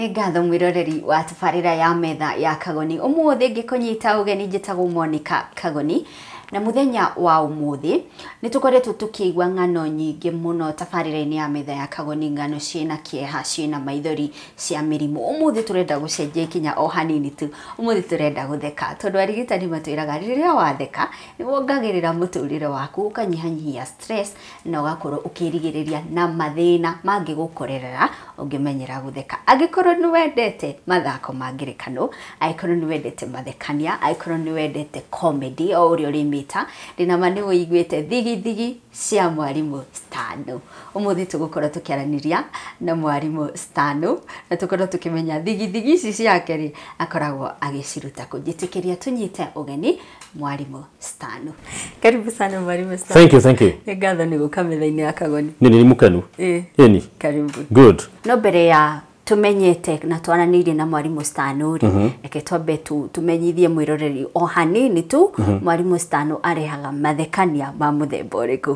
Nĩ ngatho mwĩroreri wa tabarĩra ya metha ya Kagoni. Ũmũthĩ ngĩkũnyita ũgeni njĩtagwo Monica Kagoni, na mũthenya wa ũmũthĩ nĩ tũkoretwo tũkĩigua ng'ano nyingĩ mũno tabarĩra-inĩ ya metha ya Kagoni, ng'ano ciĩna kĩeha, ciĩna maithori, cia mĩrimũ. Ũmũthĩ tũrenda gũcenjia ikinya o hanini tu. Ũmũthĩ tũrenda gũtheka tondũ arigitani matwĩraga rĩrĩa watheka nĩ wongagĩrĩra mũtũrĩre waku, ũkanyihanyihia stress na ũgakorwo ũkĩrigĩrĩria na mathĩna mangĩgũkorerera ũngĩmenyera gũtheka. Angĩkorwo nĩ wendete mathako ma ngerekano, angĩkorwo nĩ wendete mathekania, angĩkorwo nĩ wendete comedy o ũrĩa ũrĩmĩta, ndĩna ma nĩ wĩiguĩte thigithigi cia mwarimũ Stano. Ũmũthĩ tũgũkorwo tũkĩaranĩria na mwarimũ Stano na tũkorwo tũkĩmenya thigithigi ici ciake rĩ akoragwo agĩciruta kũ. Njĩtĩkĩria tũnyite ũgeni mwarimũ Stano. Karibu sana mwarimũ Stano. Thank you, thank you. Nĩ ngatho nĩ gũka metha-inĩ ya Kagoni. Nĩ nĩ mũkenu. Ĩĩ. Ĩni. Karibu. Good. No mbere ya tumenyete na twaranĩirie na mwarimũ Stano rĩ, reke twambe tumenyithie mwĩroreri o hanini tu mwarimũ Stano arehaga mathekania ma mũthemba ũrĩkũ?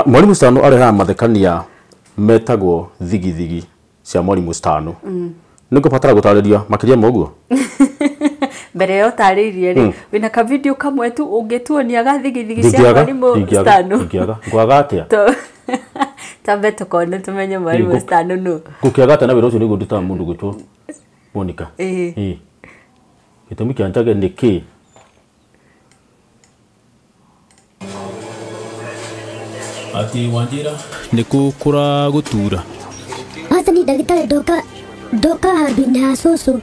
Mwarimũ Stano arehaga mathekania metagwo thigithigi cia mwarimũ Stano. Nĩ ngũbatara gũtarĩria makĩria ma ũguo? Mbere ya ũtarĩirie rĩ, wĩna ka video kamwe tu ũngĩtuonia ga thigithigi cia mwarimũ Stano? Ndingĩaga. Ngwaga atĩa? Twambe tũkone tũmenye mwarimũ Stano nũ. Ngũkĩaga atĩa na wĩra ũcio nĩguo ndutaga mũndũ gwĩtwo Monica? Ĩĩ. Gĩtũmi kĩa njage nĩ kĩ? Ati wanjira nĩ kũ kũragũtura? Aca ni ndagĩtarĩ, ndoka handũ-inĩ ha cũcũ.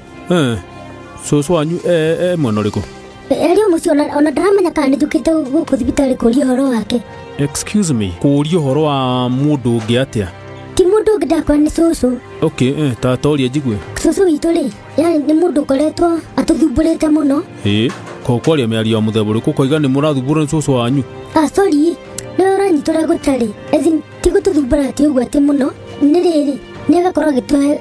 Cũcũ wanyu e mwena ũrĩkũ? Arĩ o mũciĩ, ona ndaramenya kana nĩ njũkĩte gũkũ thibitarĩ kũria ũhoro wake. Excuse me, kũria ũhoro wa mũndũ ũngĩ atĩa? Ti mũndũ ũngĩ, ndakora nĩ cũcũ. Okay, ta toria njigue. Cũcũ witũ rĩ, yani nĩ mũndũ ũkoretwo atũthumbũrĩte mũno. Ĩĩ, ko kwaria mĩario ya mũthemba ũrĩkũ ũkoiga nĩ mũrathumbũrwo nĩ cũcũ wanyu? Ah, sorry, nĩ ũranyita ũrĩa gũtarĩ. As in, ti gũtũthumbũra atĩ ũguo atĩ mũno. Nĩ rĩrĩ, nĩ agakorwo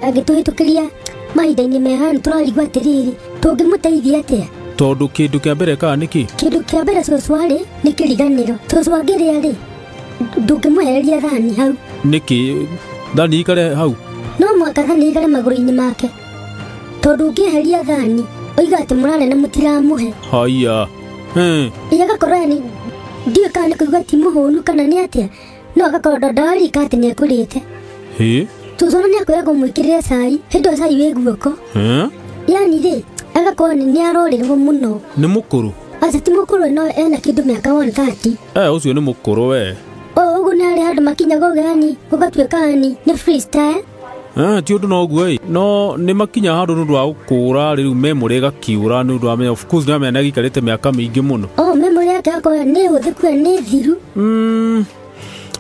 agĩtũhĩtũkĩria mahinda-inĩ mega, nĩ tũrarigwo atĩrĩrĩ, tũngĩmũteithia atĩa? Tondũ kĩndũ kĩa mbere ekaga nĩ kĩ? Kĩndũ kĩa mbere cũcũ arĩ nĩ kĩriganĩro. Cũcũ angĩrĩa rĩ, ndũngĩmwehereria thani hau. Nĩkĩ? Thani ikare hau? No mũhaka thani ikare magũrũ-inĩ make. Tondũ ũngĩeheria thani, oiga atĩ mũrarĩa na mũtiramũhe. Haiya. Ĩ agakorwo yani ndiũĩ kana nĩ kũigua ti mũhũnu kana nĩ atĩa, no agakorwo ndararika atĩ nĩ ekũrĩte. Hĩ? Cũcũ ona nĩ akwĩraga ũmwĩkĩrĩre cai, hĩndĩ ĩyo cai wĩ guoko. Yani rĩ, agakorwo nĩ arorĩrwo mũno. Nĩ mũkũrũ? Aca ti mũkũrũ, no ena kĩndũ mĩaka 130. Ũcio nĩ mũkũrũ we. Ũguo nĩ harĩ handũ makinyaga ũguo yani gũgatuĩka yani nĩ freestyle. Ti ũndũ no ũguo ĩ. No nĩ makinya handũ nĩ ũndũ wa gũkũra rĩu memory ĩgakĩũra nĩ ũndũ wa menya, of course nĩ amenya nĩ agĩikarĩte mĩaka mĩingĩ mũno. Oh, memory yake akorwo nĩ hũthĩku nĩ thiru.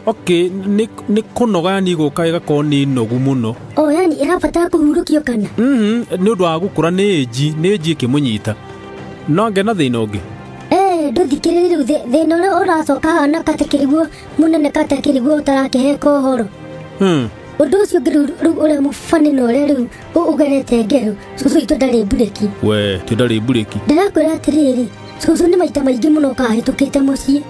Okay, nĩ kũnoga yani gũka ĩgakorwo nĩ nogu mũno. Oh, yani ĩrabatara kũhurũkio kana? Nĩ ũndũ wa gũkũra nĩ ĩnji, nĩ ĩnji ĩkĩmũnyita. No angĩ na thĩna ũngĩ? Ndũthikĩrĩrie rĩu thĩna ũrĩa ũracoka haha na katakĩriguo mũnene katakĩriguo ũtarakĩheka ũhoro. Ũndũ ũcio ũngĩ rĩu ũrĩa mũbani na ũrĩa rĩu ũgerete ngero, cũcũ witũ ndarĩ mburĩki. We, ti ndarĩ mburĩki. Ndĩrakwĩra atĩrĩrĩ, cũcũ nĩ maita maingĩ mũno ũkahĩtũkĩte mũciĩ.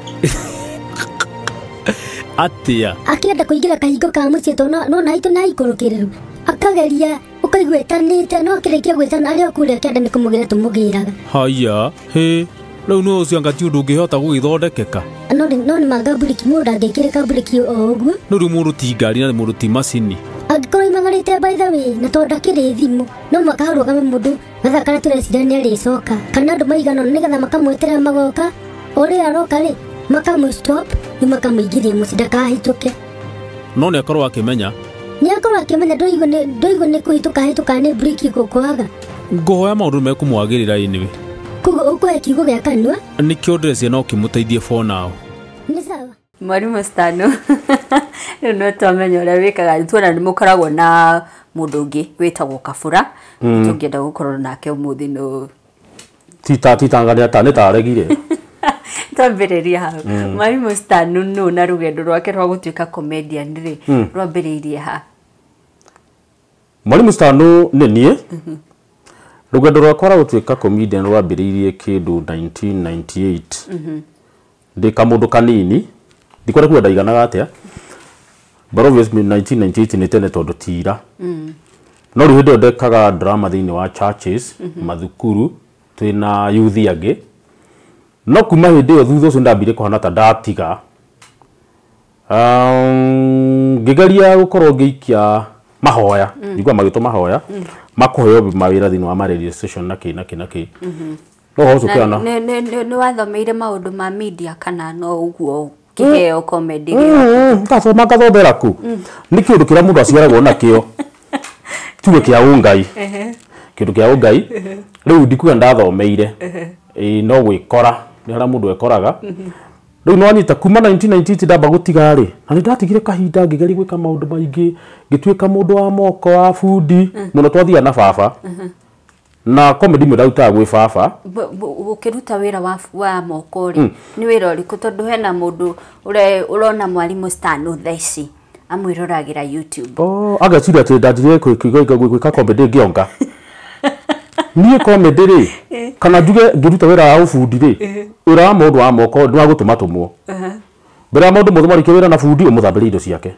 Atĩa? Akĩenda kũingĩra kahingo ka mũciĩ tondũ no na haitũ nĩ haikũrũkĩrĩru. Akageria ũkaigua ĩtanĩte, no akĩrĩkia gwĩtana arĩ o kũrĩa kĩanda nĩ kũmũgĩra tũmũgĩraga. Haiya, hĩ, rĩu nĩ ũcio anga ti ũndũ ũngĩhota gũgĩthondekeka. No nĩ manga mburĩki, mũndũ ndangĩkĩrĩka mburĩki o ũguo. No rĩu mũndũ ti ngari na mũndũ ti macini. Angĩkorwo imagarĩte by the way, na tondũ ndakĩrĩ thimũ, no mũhaka harũgame mũndũ gathaa karĩa tũreciria nĩ arĩcoka. Kana andũ maigana ũna nĩgetha makamweterera magoka, o rĩrĩa aroka rĩ, makamũ-stop, rĩu makamũingĩria mũciĩ ndakahĩtũke. No nĩ akorwo akĩmenya? Nĩ akorwo akĩmenya, ndũigua nĩ kũhĩtũka hĩtũka nĩ mburĩki gũkwaga. Ngũhoya maũndũ mekũmwagĩrĩra anyway. Koguo ũkũhe kiugo gĩa kanua? Nĩkĩo ndĩreciria no kĩmũteithie for now. Nĩ sawa. Mwarimũ Stano, rĩu no twamenya ũrĩa wĩkaga, tuona nĩ mũkoragwo na mũndũ ũngĩ wĩtagwo Kabura, tũngĩenda gũkorwo nake ũmũthĩ no Tita ta nĩ taregire. Twambĩrĩria hau. Mwarimũ Stano nũ na rũgendo rwake rwa gũtuĩka comedian rĩ, rwambĩrĩirie ha? Mwarimũ Stano nĩ niĩ. Rũgendo rwakwa rwa gũtuĩka comedian rwambĩrĩirie kĩndũ 1998. Ndĩ kamũndũ kanini, ndikwenda kuga ndaiganaga atĩa, but obviously 1998 nĩ tene tondũ ti ira. No rĩu hĩndĩ ĩyo ndekaga drama thĩinĩ wa churches, mathukuru, twĩna youth angĩ. No kuma hĩndĩ ĩyo thutha ũcio ndambire kũhana ta ndatiga. Ngĩgeria gũkorwo ngĩikia mahoya, njigua magĩtwo mahoya, makũheo mawĩra thĩinĩ wa ma radio station na kĩ na kĩ na kĩ. No ũhoro ũcio ũkĩona Nĩ wathomeire maũndũ ma media kana no ũguo kĩheo comedy? Ngathoma ngathomera kũ? Nĩ kĩũndũ kĩrĩa mũndũ aciaragwo nakĩo, tuge kĩa ũngai, kĩndũ kĩa ũngai. Rĩu ndikuga ndathomeire. Ĩĩ, no gwĩkora nĩ harĩa mũndũ ekoraga. Rĩu nĩwanyita kuma 1998 ndamba gũtiga rĩ, na nĩ ndatigire kahinda ngĩgeria gwĩka maũndũ maingĩ, ngĩtuĩka mũndũ wa moko, wa bundi mũno. Twathiaga na baba na comedy imwe ndarutaga gwĩ baba. Ũkĩruta wĩra wa moko rĩ, nĩ wĩra ũrĩkũ? Tondũ hena mũndũ ũrona mwarimũ Stan thaa ici amwĩroragĩra YouTube. Oh, ageciria atĩ ndanjirie gwĩka comedy ngĩonga. Niĩ comedy rĩ, kana njuge ngĩruta wĩra wa ũbundi rĩ, wĩra wa mũndũ wa moko nĩ wa gũtũmatũmwo. Mbere ya maũndũ mothe, marĩkia wĩra na bundi, ũmũthambĩrie indo ciake.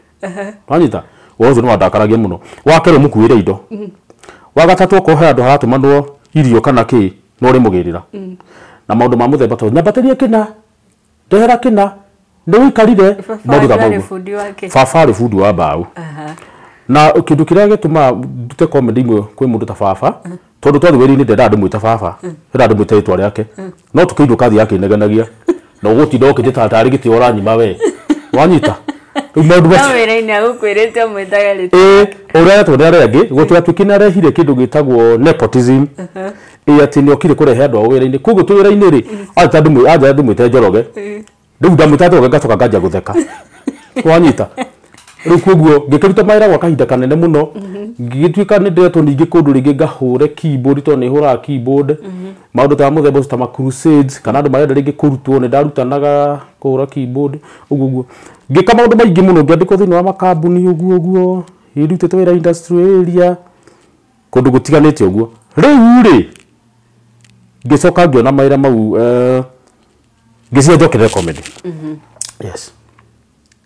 Wanyita ũhoro ũcio nĩ wandakaragia mũno. Wa kerĩ, ũmũkuĩre indo. Wa gatatũ, okorwo he handũ haratũmanwo irio kana kĩ, no ũrĩmũgĩrĩra na maũndũ ma mũthemba ta nyambatĩrie kĩna, ndehera kĩna, nĩ ũikarire maũndũ ta Baba mau. arĩ bundi wake? Baba arĩ bundi wa mbaũ. Na kĩndũ kĩrĩa gĩtũmaga ndute comedy imwe kwĩ mũndũ ta baba, tondũ twathiĩ wĩra-inĩ ndendaga ndĩmwĩte baba, ndendaga ndĩmwĩte rĩtwa rĩake, no tũkĩinũka thiaga akĩnegenagia na ũgũtinda ũkĩnjĩta tarĩ gĩtĩo ũranyima we. Wanyita rĩu maũndũ No macio. wĩra-inĩ agũkwĩrĩte ũmwĩtage rĩtwa? Ĩĩ, ũrĩa etwo nĩ arĩa angĩ gũtigatuĩke nĩ arehire kĩndũ gĩtagwo nepotism, ĩ atĩ nĩ okire kũrehe andũ ao wĩra-inĩ. Koguo twĩ wĩra-inĩ rĩ, anja ndĩmwĩte Njoroge. Rĩu ndamwĩta Njoroge, ngacoka nganjia gũtheka. Wanyita rĩu? Koguo ngĩkĩruta mawĩra gwa kahinda kanene mũno, ngĩgĩtuĩka nĩ ndĩretwo ningĩ kũndũ rĩngĩ ngahũre keyboard, tondũ nĩ hũraga keyboard maũndũ ta mũthemba ũcio, ta ma crusades kana andũ marenda rĩngĩ kũrutwo, nĩ ndarutanaga kũhũra keyboard ũguo ũguo. Ngĩka maũndũ maingĩ mũno, ngĩandĩkwo thĩinĩ wa makambuni ũguo ũguo, ndutĩte wĩra industrial area kũndũ gũtiganĩte ũguo. Rĩu rĩ, ngĩcoka ngĩona mawĩra mau, ngĩciria njokerere comedy. Yes.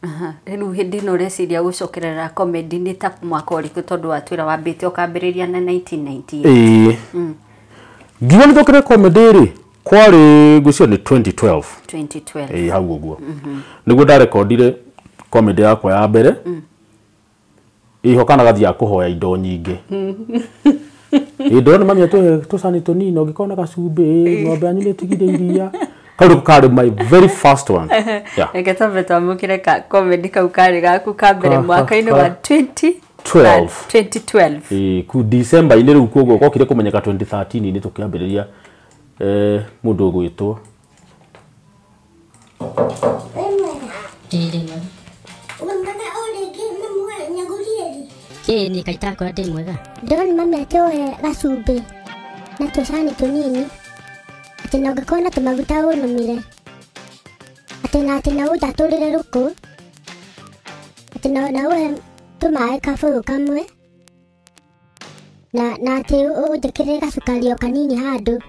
Aha, rĩu hĩndĩ ĩno ũreciria gũcokerera comedy nĩ ta mwaka ũrĩkũ? Tondũ watwĩra wambĩte ũkambĩrĩria na 1998. Ĩĩ, nginya nĩ njokerere comedy rĩ, kwarĩ ngwĩciria nĩ 2012. 2012. Ĩĩ, hau ũguo nĩguo ndarekondire comedy yakwa ya mbere. Ĩho kana gathiaga kũhoya indo nyingĩ. Ĩ, ndĩrona mami atũhe tũcani tũnini, ũngĩkorwo na gacumbĩ, ĩ, ng'ombe yanyu nĩ ĩtigire iria. Kau nĩko karĩ my very first one, yeah. Reke twambe twamũkĩre ka comedy kau karĩ gaku ka mbere mwaka-inĩ wa 20 12. 2012. Ĩ, ku December-inĩ rĩu. Koguo gwokire kũmenyeka 2013 nĩ tũkĩambĩrĩria, mũndũ ũgwĩtwo Ndĩrĩ mwega. Wĩmwega o rĩngĩ, mamu wa Nyagũrieri? Ĩĩ, nĩ kaitakwa, ndĩ mwega. Ndĩrona mami atĩ ũhe gacumbĩ na tũcani tũnini, atĩ na ũngĩkorwo na tũmaguta ũnũmire, atĩ na ũndatũrĩre rũkũ, atĩ na ũhe tũmaĩ kabũyũ kamwe, na atĩ ũnjĩkĩrĩre gacukari o kanini handũ,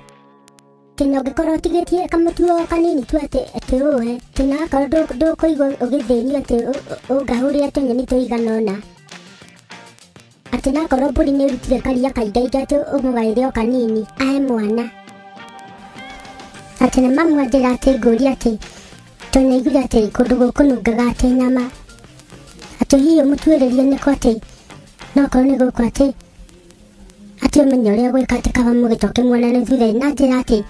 atĩ na ũngĩkorwo ũtigĩtie kamũtu o kanini tu, atĩ ũhe, atĩ na akorwo ndũkũigua ũgĩthĩnio, atĩ ũngahũrĩre tũnyeni tũigana ũna, atĩ na akorwo mbũri nĩ ĩrutire karia kaingaingĩ, atĩ ũmũgaĩre o kanini ahe mwana, atĩ na mamu anjĩra atĩ ngũrie atĩ tondũ nĩaiguire atĩ kũndũ gũkũnungaga atĩ nyama, atĩ hihi ũmũtuĩrĩrie nĩkũ, atĩ no okorwo nĩ gũkũ, atĩ ũmenye ũrĩa gwĩka, atĩ kaba mũgĩcoke muonane thutha-inĩ. Na anjĩra atĩ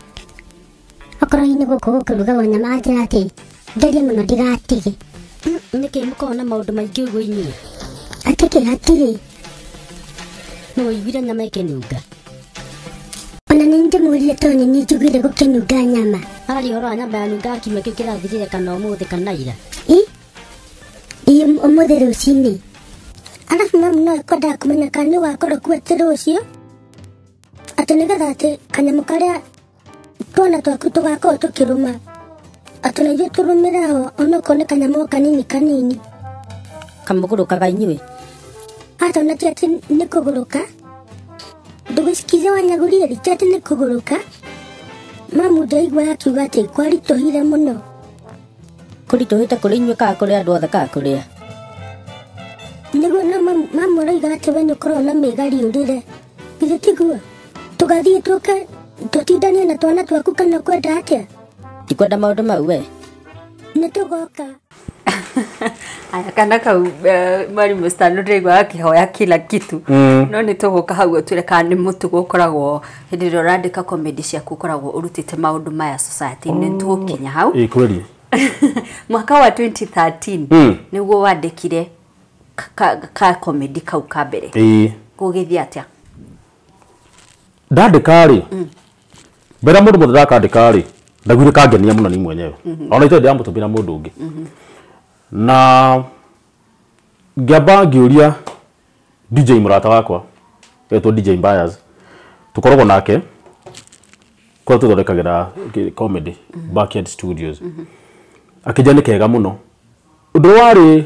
okorwo hihi nĩ gũkũ gũkĩrugagwo nyama, anjĩra atĩ ngerie mũno ndigatige. Nĩkĩ mũkoragwo na maũndũ maingĩ ũguo inyuĩ? Atĩ kĩ hatirĩ. Nĩ ũiguire nyama ĩkĩnunga? Ona nĩ ndĩmũrire tondũ nĩ njiguire gũkĩnunga nyama. Araria ũhoro wa nyama yanungaga kiumia kĩu kĩrathirire kana ũmũthĩ kana ira? Ĩ, ĩ, ũmũthĩ rũcinĩ. Arabu mamu no ekwendaga kũmenya kana nĩ ũgakorwo kuo atĩ rũciũ, atĩ nĩgetha atĩ kanyamũ karĩa twana twaku tũgakorwo tũkĩrũma, atĩ na ithuĩ tũrũmĩre ho, onokorwo nĩ kanyamũ o kanini kanini. Kamũgũrũkaga inyuĩ? Atona ti atĩ nĩ kũgũrũka. Ndũgĩcikize wanyagũrie ti atĩ nĩ kũgũrũka. Mamu ndaigua akiuga atĩ kwaritũhire mũno. Kũritũhĩte kũrĩ inyuĩ kana kũrĩ andũ othe kana kũrĩa? Nĩguo no Mama ũrauga atĩ we nĩ ũkoragwo na mĩgari ũrĩre. Githĩ tiguo? Tũgathiĩ tũke tũtindanie na twana twaku kana kwenda atĩa? Ndikwenda maũndũ mau we. Nĩ tũgoka. Aya kana kau mwarimu Stan ndĩraigua akĩhoya kila kitu. No nĩ tũgũka hau ũtwĩre kana nĩ mũtugo ũkoragwo hĩndĩ ĩrĩa ũrandĩka comedy ciaku ũkoragwo ũrutĩte maũndũ maya society-inĩ. Nĩ tũgũkinya hau. Ĩ kweli. Mwaka wa 2013 nĩguo wandĩkire ka comedy kau ka mbere. Ĩ. Gũgĩthiĩ atĩa? Ndandĩka rĩ, mbere mũndũ mũndũ ndakandĩka rĩ, ndaiguire kangenia mũno ni mwenyewe. Ona itarĩ ndĩramũtũmĩra mũndũ ũngĩ. Na ngĩamba ngĩũria DJ mũrata wakwa etwo DJ Mbayas, tũkoragwo nake kũrĩa tũthondekagĩra comedy Backyard Studios. Akĩnjĩra nĩ kega mũno. Ũndũ warĩ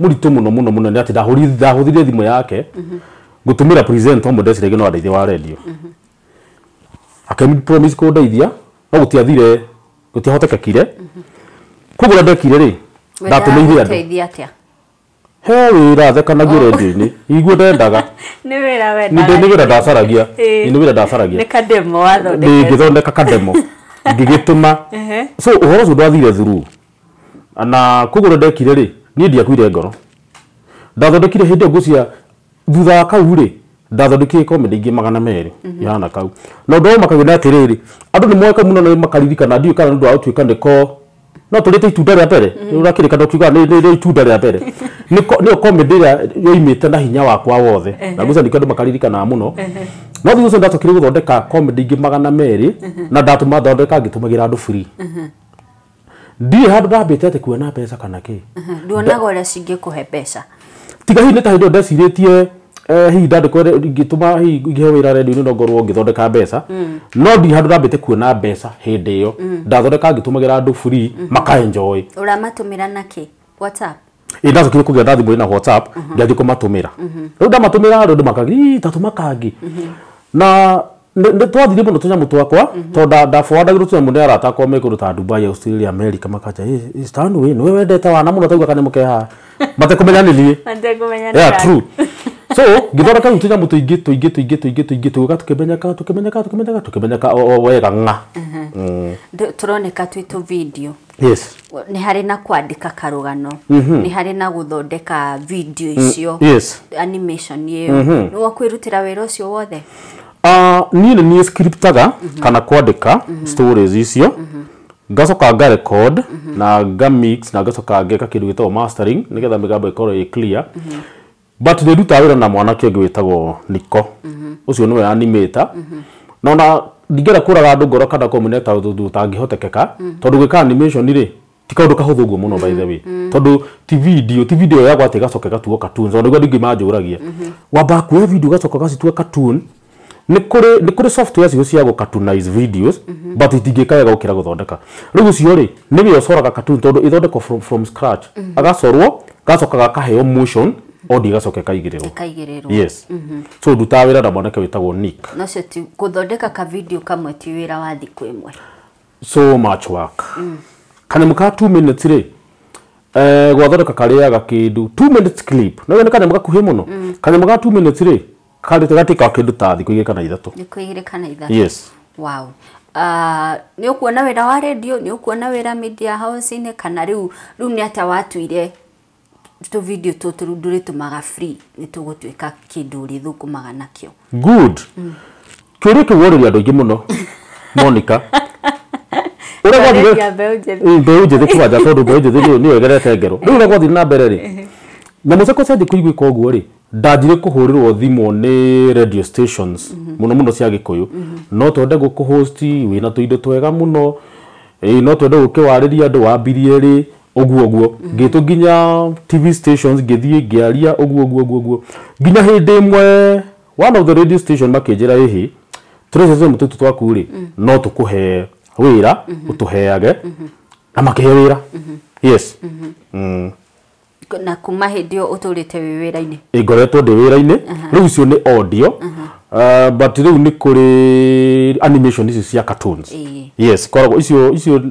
mũritũ mũno mũno mũno nĩ atĩ ndahũthire thimũ yake gũtũmĩra presenter ũmwe ndeciragia no andeithie wa radio. Akĩmũ promise kũndeithia no gũtiathire, gũtiahotekekire. Koguo ũrĩa ndekire rĩ, ndatũmĩire andũ. Gũteithia atĩa? He wĩra thekanagio radio-inĩ, iguo ndendaga. Nĩ wĩra wendaga. Nĩ wĩra ndacaragia. Nĩ wĩra ndacaragia. Nĩ kademo wathondekete. Ngĩthondeka kademo ngĩgĩtũma. So ũhoro ũcio ndwathire through. Na koguo ũrĩa ndekire rĩ, niĩ ndiakuire ngoro. Ndathondekire hĩndĩ ĩyo ngũcia thutha wa kau rĩ, ndathondekire comedy ingĩ 200 ihana kau. Na ũndũ ũyũ makagĩa nĩ atĩrĩrĩ, andũ nĩ moĩ mũno na makaririkana, ndiũĩ kana nĩ ũndũ wa gũtuĩka nĩko no tũrĩte itunda rĩa mbere, ũrakĩrĩka ndũkiuga nĩ itunda rĩa mbere. Nĩyo comedy ĩrĩa yoimĩte na hinya wakwa wothe. Na ngũcia nĩkĩo andũ makaririkanaga mũno. No thutha ũcio ndacokire gũthondeka comedy ingĩ 200 na ndatũma thondeka ngĩtũmagĩra andũ free. Ndirĩ handũ ndambĩte atĩ kuona mbeca kana kĩ. Nduonaga ũrĩa cingĩkũhe mbeca. Tiga hihi nĩ ta hĩndĩ ĩyo ndecirĩtie hihi ndandĩkwo ingĩtũma hihi ingĩheo wĩra radio-inĩ no ngorwo ngĩthondeka mbeca. No ndirĩ handũ ndambĩte kuona mbeca hĩndĩ ĩyo. Ndathondeka ngĩtũmagĩra andũ free maka enjoy. Ũramatũmĩra na kĩ? WhatsApp? Ĩ ndacokire kũgĩa na thimũ ĩna WhatsApp ngĩanjia kũmatũmĩra. Rĩu ndamatũmĩra andũ makagi tatũma kangĩ. Na nĩ twathire mũno tũnyamũ twakwa tondũ ndaforwardagĩrwo tũnyamũ nĩ arata akwa me kũndũ ta Dubai, Australia, America makanja Stan we nĩwe wendete wana mũno tauga kanyamũ ke haha. Matekũmenya nĩ niĩ. Matekũmenya nĩ. Yeah, true. So ngĩthondeka rĩu tũnyamũ tũingĩ tũingĩ tũingĩ tũingĩ tũingĩ tũgĩũka tũkĩmenyeka tũkĩmenyeka tũkĩmenyeka tũkĩmenyeka o wega ng'a. Tũroneka twĩ tũ video. Yes. Nĩ harĩ na kwandĩka karũgano, nĩ harĩ na gũthondeka video icio. Yes. Animation ĩyo. Nĩ wakwĩrutĩra wĩra ũcio wothe? Niĩ nĩ niĩ scriptaga kana kwandĩka stories icio, ngacoka nga record na nga mix na ngacoka ngeka kĩndũ gĩtagwo mastering nĩgetha mĩgambo ĩkorwo ĩ clear. But nĩ ndutaga wĩra na mwanake ũngĩ wĩtagwo Niko. Ũcio nĩwe animator. Na ona ndingĩenda kũraga andũ ngoro kana kũmenya ũndũ ũtangĩhotekeka, tondũ gwĩka animation rĩ ti kaũndũ kahũthũ ũguo mũno by the way. Tondũ ti video yakwa atĩ ĩgacoka ĩgatuo cartoons, ona nĩguo andũ aingĩ manjũragia. Wambaga kuoya video ũgacoka ũgacitua cartoon. Nĩ kũrĩ software cio cia gũ-cartoonize videos, but itingĩka wega gũkĩra gũthondeka. Rĩu ũcio rĩ, nĩwe ũcoraga cartoon tondũ ĩthondekwo from scratch. Agacorwo, gacoka gakaheo motion, audio ĩgacoka ĩkaigĩrĩrwo. Ĩkaigĩrĩrwo. Yes. So ndutaga wĩra na mwanake wĩtagwo Nick. No cio ti gũthondeka ka video kamwe ti wĩra wa thikũ ĩmwe. So much work. Kanyamũ ka 2 minutes rĩ, gwathondeka karĩaga kĩndũ 2 minutes clip. No nĩ kanyamũ gakuhĩ mũno. Kanyamũ ka 2 minutes rĩ, karĩte gatĩkaga kĩndũ ta thikũ 2 kana 3. Thikũ 2 kana 3. Yes. Wow. Nĩ ũkuona wĩra wa radio, nĩ ũkuona wĩra media house-inĩ, kana rĩu nĩ atĩa watuire tũ video tũtũ rĩu ndũrĩtũmaga free, nĩ tũgũtuĩka kĩndũ ũrĩthũkũmaga nakĩo? Good. Kĩũria kĩu worĩria andũ aingĩ mũno, Monica. Ũrĩa gwathire mbeũ njĩthĩ kwanja, tondũ mbeũ njĩthĩ nĩyo ĩgerete ngero. Rĩu ũrĩa gwathire na mbere rĩ, nyamũ ciakwa cianjia kũiguĩka ũguo rĩ, ndanjire kũhũrĩrwo thimũ nĩ radio stations mũno mũno cia Gĩkũyũ. No twende gũkũ-host, wĩna tũindo twega mũno, no twende gũkĩwarĩria andũ wambirie rĩ, ũguo ũguo. Ngĩtwo nginya TV stations, ngĩthiĩ ngĩaria ũguo ũguo ũguo ũguo. Nginya hĩndĩ ĩmwe one of the radio station makĩnjĩra ĩhĩ, tũrehe tũnyamũ tũtũ twaku rĩ, no tũkũhe wĩra, ũtũheage, na makĩhe wĩra. Yes. Na kuma hĩndĩ ĩyo ũtũrĩte wĩ wĩra-inĩ? Ngoretwo ndĩ wĩra-inĩ. Rĩu icio nĩ audio. But rĩu nĩ kũrĩ animation ici cia cartoons. Yes, ikoragwo icio icio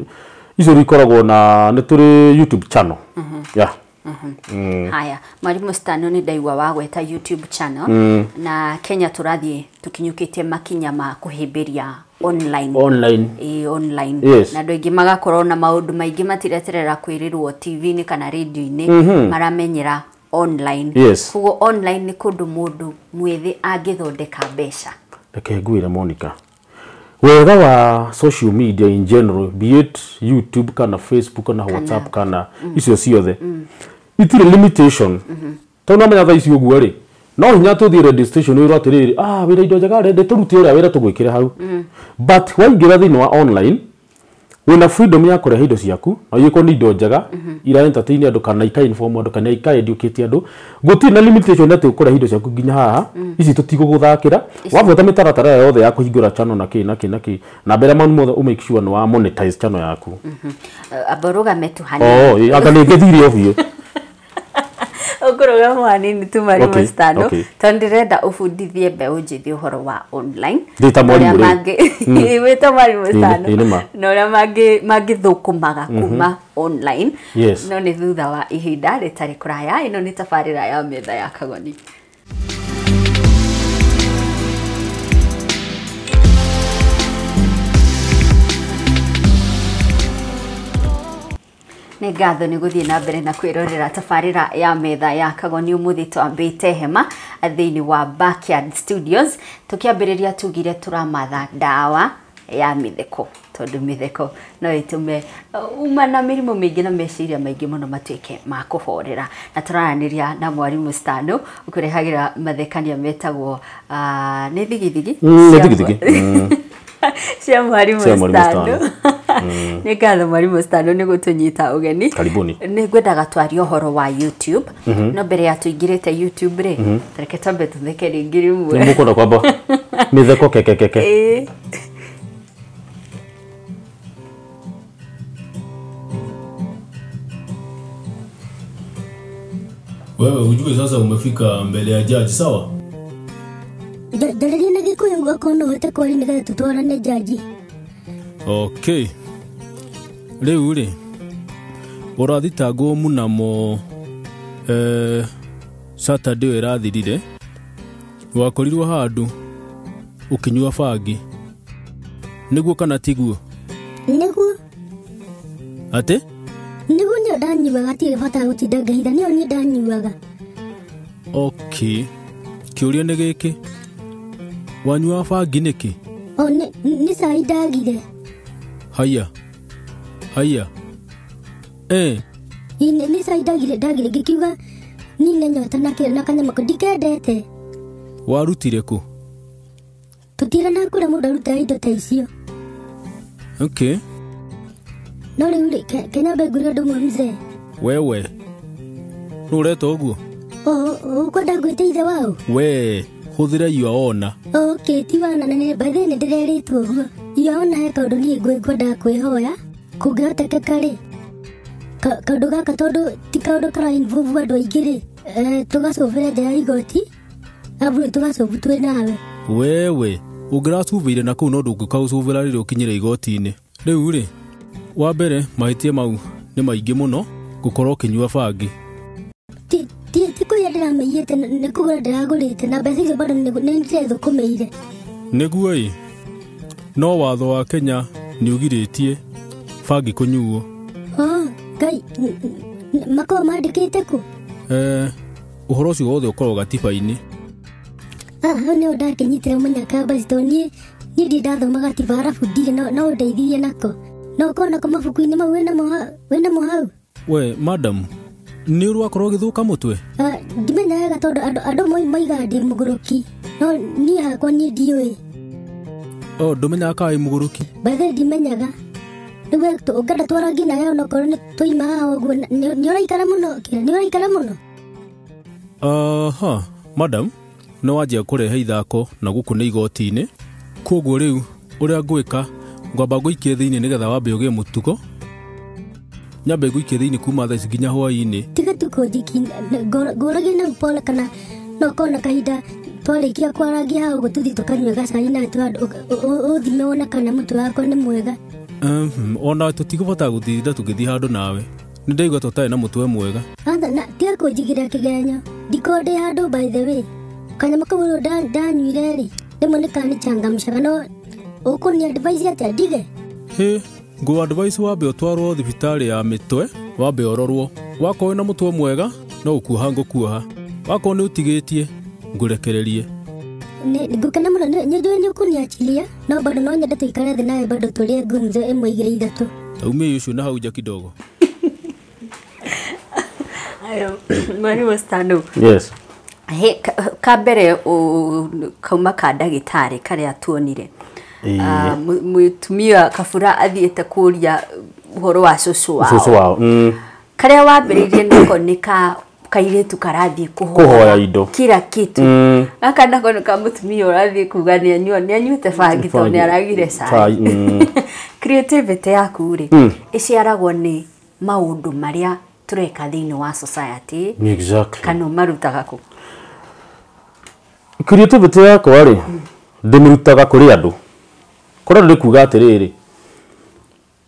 icio ikoragwo na nĩ tũrĩ YouTube channel. Yeah. Haya, Mwalimu Stano, nĩ ndaigua wagweta YouTube channel, na Kenya tũrathiĩ tũkinyũkĩtie makinya ma kũhĩmbĩria online. Online. Ĩ, online. Yes. Na andũ aingĩ magakorwo na maũndũ maingĩ, matireterera kwĩrĩrwo TV-inĩ kana radio-inĩ, maramenyera online. Yes. Koguo online nĩ kũndũ mũndũ mwĩthĩ angĩthondeka mbeca? Reke ngwĩre, Monica, wega wa social media in general, be it YouTube kana Facebook kana WhatsApp kana icio ciothe, itirĩ limitation, tondũ namenya thaa ici ũguo rĩ, no hinya tũthiĩ radio station wĩrwo atĩrĩrĩ, ah, wĩra indo njega rĩ, tũrute ũrĩa wĩra tũgwĩkĩre hau. But waingĩra thĩinĩ wa online, wĩna freedom ya kũrehe indo ciaku, na igĩkorwo nĩ indo njega ira entertain andũ kana ika inform andũ kana ika educate andũ. Gũtirĩ na limitation atĩ ũkũrehe indo ciaku nginya haha, ici tũtigũgũthakĩra. Wabuata mĩtaratara yothe ya kũhingũra channel na kĩ na kĩ na kĩ, na mbere maũndũ mothe, ũ make sure nĩ wa monetize channel yaku. Amba ũrũgame tu hanini. Oh, ĩ, anga nĩ ngĩthire o biũ. Ũkũrũgama hanini tu, Mwalimu Stano, tondũ ndĩrenda ũbundithie mbeũ njĩthĩ ũhoro wa online. Ndĩ ta mwarimũ Na ũrĩa rĩu. Wĩ ta Mwarimũ Stano. Ĩ, nĩ ma. Na ũrĩa mangĩthũkũmaga kuma online. Yes. No nĩ thutha wa ihinda rĩtarĩ kũraya. Ĩno nĩ tabarĩra ya Metha ya Kagoni. Nĩ ngatho nĩ gũthiĩ na mbere na kwĩrorera tabarĩra ya Metha ya Kagoni. Ũmũthĩ twambĩte hema thĩinĩ wa Backyard Studios. Tũkĩambĩrĩria tugire tũramatha ndawa ya mĩtheko, tondũ mĩtheko no ĩtũme uma na mĩrimũ mĩingĩ na meciria maingĩ mũno matuĩke ma kũhorera. Na tũraranĩria na Mwarimũ Stano ũkũrehagĩra mathekania metagwo nĩ thigithigi. Nĩ thigithigi. Cia Mwarimũ Cia Mwalimu Stano. Nĩ ngatho, Mwarimũ Stano, nĩ gũtũnyita ũgeni. Karibuni. Nĩ ngwendaga twarie ũhoro wa YouTube, no mbere ya tũingĩrĩte YouTube rĩ, reke twambe tũtheke rĩngĩ rĩmwe. Nĩ mũkwenda kwamba mĩtheko kekekeke? Ĩĩ. Wewe ujue sasa umefika mbele ya jaji, sawa? Ndarĩria na Gĩkũyũ ũgakorwo no ũhote kwaria nĩgetha tũtwarane jaji. Okay. Rĩu rĩ, ũrathitangwo mũnamo Saturday ĩyo ĩrathirire, wakorirwo handũ ũkĩnyua bangi, nĩguo kana tiguo? Nĩguo. Atĩ? Nĩguo, nĩyo ndanyuaga, hatirĩ bata wa gũtinda ngĩhitha, nĩyo niĩ ndanyuaga. Okay, kĩũria nĩ gĩkĩ, wanyua bangi nĩkĩ? O nĩ cai ndagire. Haya haya. Ĩ, nĩ cai ndagire ngĩkiuga nine nyota na kĩrĩa na kanyama kau ndikendete. Warutire kũ? Tũtirana kũrĩa mũndũ arutaga indo ta icio. Okay. No rĩu rĩ, ke nyambe ngwĩre ũndũ ũmwe mzee. Wewe nũ ũreta ũguo? Ũkwenda ngwĩte ithe wao? We hũthĩra your honor. Okay, ti wana na nĩ by the way nĩ ndĩrerĩtwo ũguo. Your honor, he kaũndũ niĩ ngwendaga kwĩhoya kũngĩhotekeka rĩ, kaũndũ gaka tondũ ti kaũndũ kara involve andũ aingĩ rĩ, tũgacũbĩre nja ya igoti, arabu rĩu tũgacũbu twĩ nawe. Wewe ũngĩracubĩire na kũu, no ndũngĩkaũcubĩra rĩrĩa ũkinyĩre igoti-inĩ. Rĩu rĩ, wa mbere, mahĩtia mau nĩ maingĩ mũno, gũkorwo ũkĩnyua bangi. Ti kũiya ndĩramĩiyĩte, nĩ kũgũra ndĩragũrĩte na mbeca icio bado nĩ ndĩrethũkũmĩire. Nĩguo ĩ, no watho wa Kenya nĩ ũgirĩtie bangi kũnyuo. Oh, Ngai, makoragwo mandĩkĩte kũ? Ũhoro ũcio wothe ũkoragwo gatiba-inĩ. Ah, hau nĩho ndakĩnyitĩra mũnyaka basi, tondũ niĩ ndirĩ ndathoma gatiba, arabu ndirĩ, no ũndeithirie nako, no ũkorwo nako mabuku-inĩ mau wĩnamo hau. We madam, nĩ ũrĩ wakorwo ũgĩthũka mũtwe? Ah, ndimenya wega tondũ andũ moigaga ndĩ mũgũrũki, no niĩ hakwa niĩ ndiũĩ. O ndũmenyaga kana wĩ mũgũrũki? By the way, ndimenyaga. Rĩu we ũngĩenda twarangie nawe onokorwo nĩ twaima haha ũguo, nĩ ũraikara mũno kĩra, nĩ ũraikara mũno. Aha, madam, nĩ wanjia kũrehe ithako na gũkũ nĩ igoti-inĩ. Koguo rĩu ũrĩa ngwĩka, ngwamba ngũikie thĩinĩ nĩgetha wambe ũgĩe mũtugo. Nyambe ngũikie thĩinĩ kuma thaa ici nginya hwaĩ-inĩ. Tiga tu kũnjikia, ngũragie na upole, kana no ũkorwo na kahinda twarĩkia kwarangia hau ũguo tũthiĩ tũkanyue gacai na ũthime wone kana mũtwe wakwa nĩ mwega. Ona tũtigũbata gũtinda tũgĩthiĩ handũ nawe. Nĩ ndaigua ta ũtarĩ na mũtwe mwega. Atha na tiga kũnjigĩra kĩgenyo. Ndikorwo ndĩ handũ by the way. Kanyamũ kau rĩu ndanyuire rĩ, rĩmwe nĩ kanichangamshaga no ũkũni advice atĩa ndige? Hĩ, ngũ advice wambe ũtwarwo thibitarĩ ya mĩtwe, wambe ũrorwo. Wakorwo wĩna mũtwe mwega, no gũkuoha ngũkuoha. Wakorwo nĩ ũtigĩtie, ngũrekererie. Ngũkena mũno nĩ njũĩ nĩ ũkũniachilia no bado no nyende tũikare thĩ nawe bado tũrĩe gumzo ĩmwe igĩrĩ ithatũ. Taumia ũcio na hau nja kidogo. Ayo, Mwalimu Stano. Yes. He, ka mbere kauma ka ndagĩtarĩ karĩa tuonire. Mũtumia Kabura athiĩte kũria ũhoro wa cũcũ wao. Cũcũ wao. Karĩa wambĩrĩirie nako nĩ ka kairĩtu karathiĩ kũhoya indo. Kila kitu. Gaka nako nĩ ka mũtumia ũrathiĩ kuga nĩanyuĩte bangi tondũ nĩaragire cai. Creativity yaku rĩ, ĩciaragwo nĩ maũndũ marĩa tũreka thĩinĩ wa society. Exactly. Kana ũmarutaga kũ? Creativity yakwa rĩ, ndĩmĩrutaga kũrĩ andũ. Kũrĩ andũ nĩ kuga atĩrĩrĩ,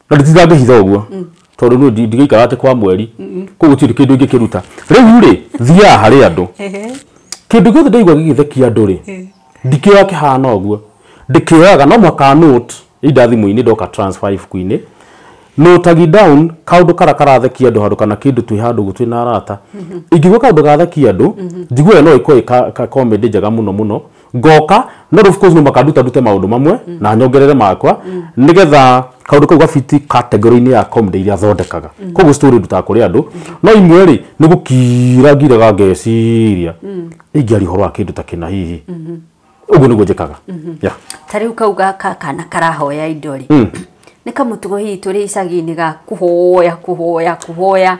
na nditangĩhitha ũguo, tondũ niĩ ndigĩikara atĩ kwa mweri, koguo gũtirĩ kĩndũ ingĩkĩruta. Rĩu rĩ, thiaga harĩ andũ. Kĩndũ gĩothe ndaigua gĩgĩthekia andũ rĩ, ndikĩoya kĩhana ũguo. Ndĩkĩoyaga no mũhaka note either thimũ-inĩ ndoka transfer ibuku-inĩ. Notagi down kaũndũ karĩa karathekia andũ handũ kana kĩndũ twĩ handũ ũguo twĩna arata. Ingĩigua kaũndũ gathekia andũ, njiguaga no ĩkorwo ĩ comedy njega mũno mũno. Ngoka, no of course no mũhaka ndute maũndũ mamwe na nyongerere makwa nĩgetha kaũndũ kau gabiti category-inĩ ya comedy iria thondekaga. Koguo story ndutaga kũrĩ andũ, no imwe rĩ nĩ gũkira ngiraga ngeciria ingĩaria ũhoro wa kĩndũ ta kĩna hihi. Ũguo nĩguo njĩkaga. Yeah. Ta rĩu kau gaka kana karahoya indo rĩ, nĩ kamũtugo hihi tũrĩ icagi-inĩ ga kũhoya kũhoya kũhoya.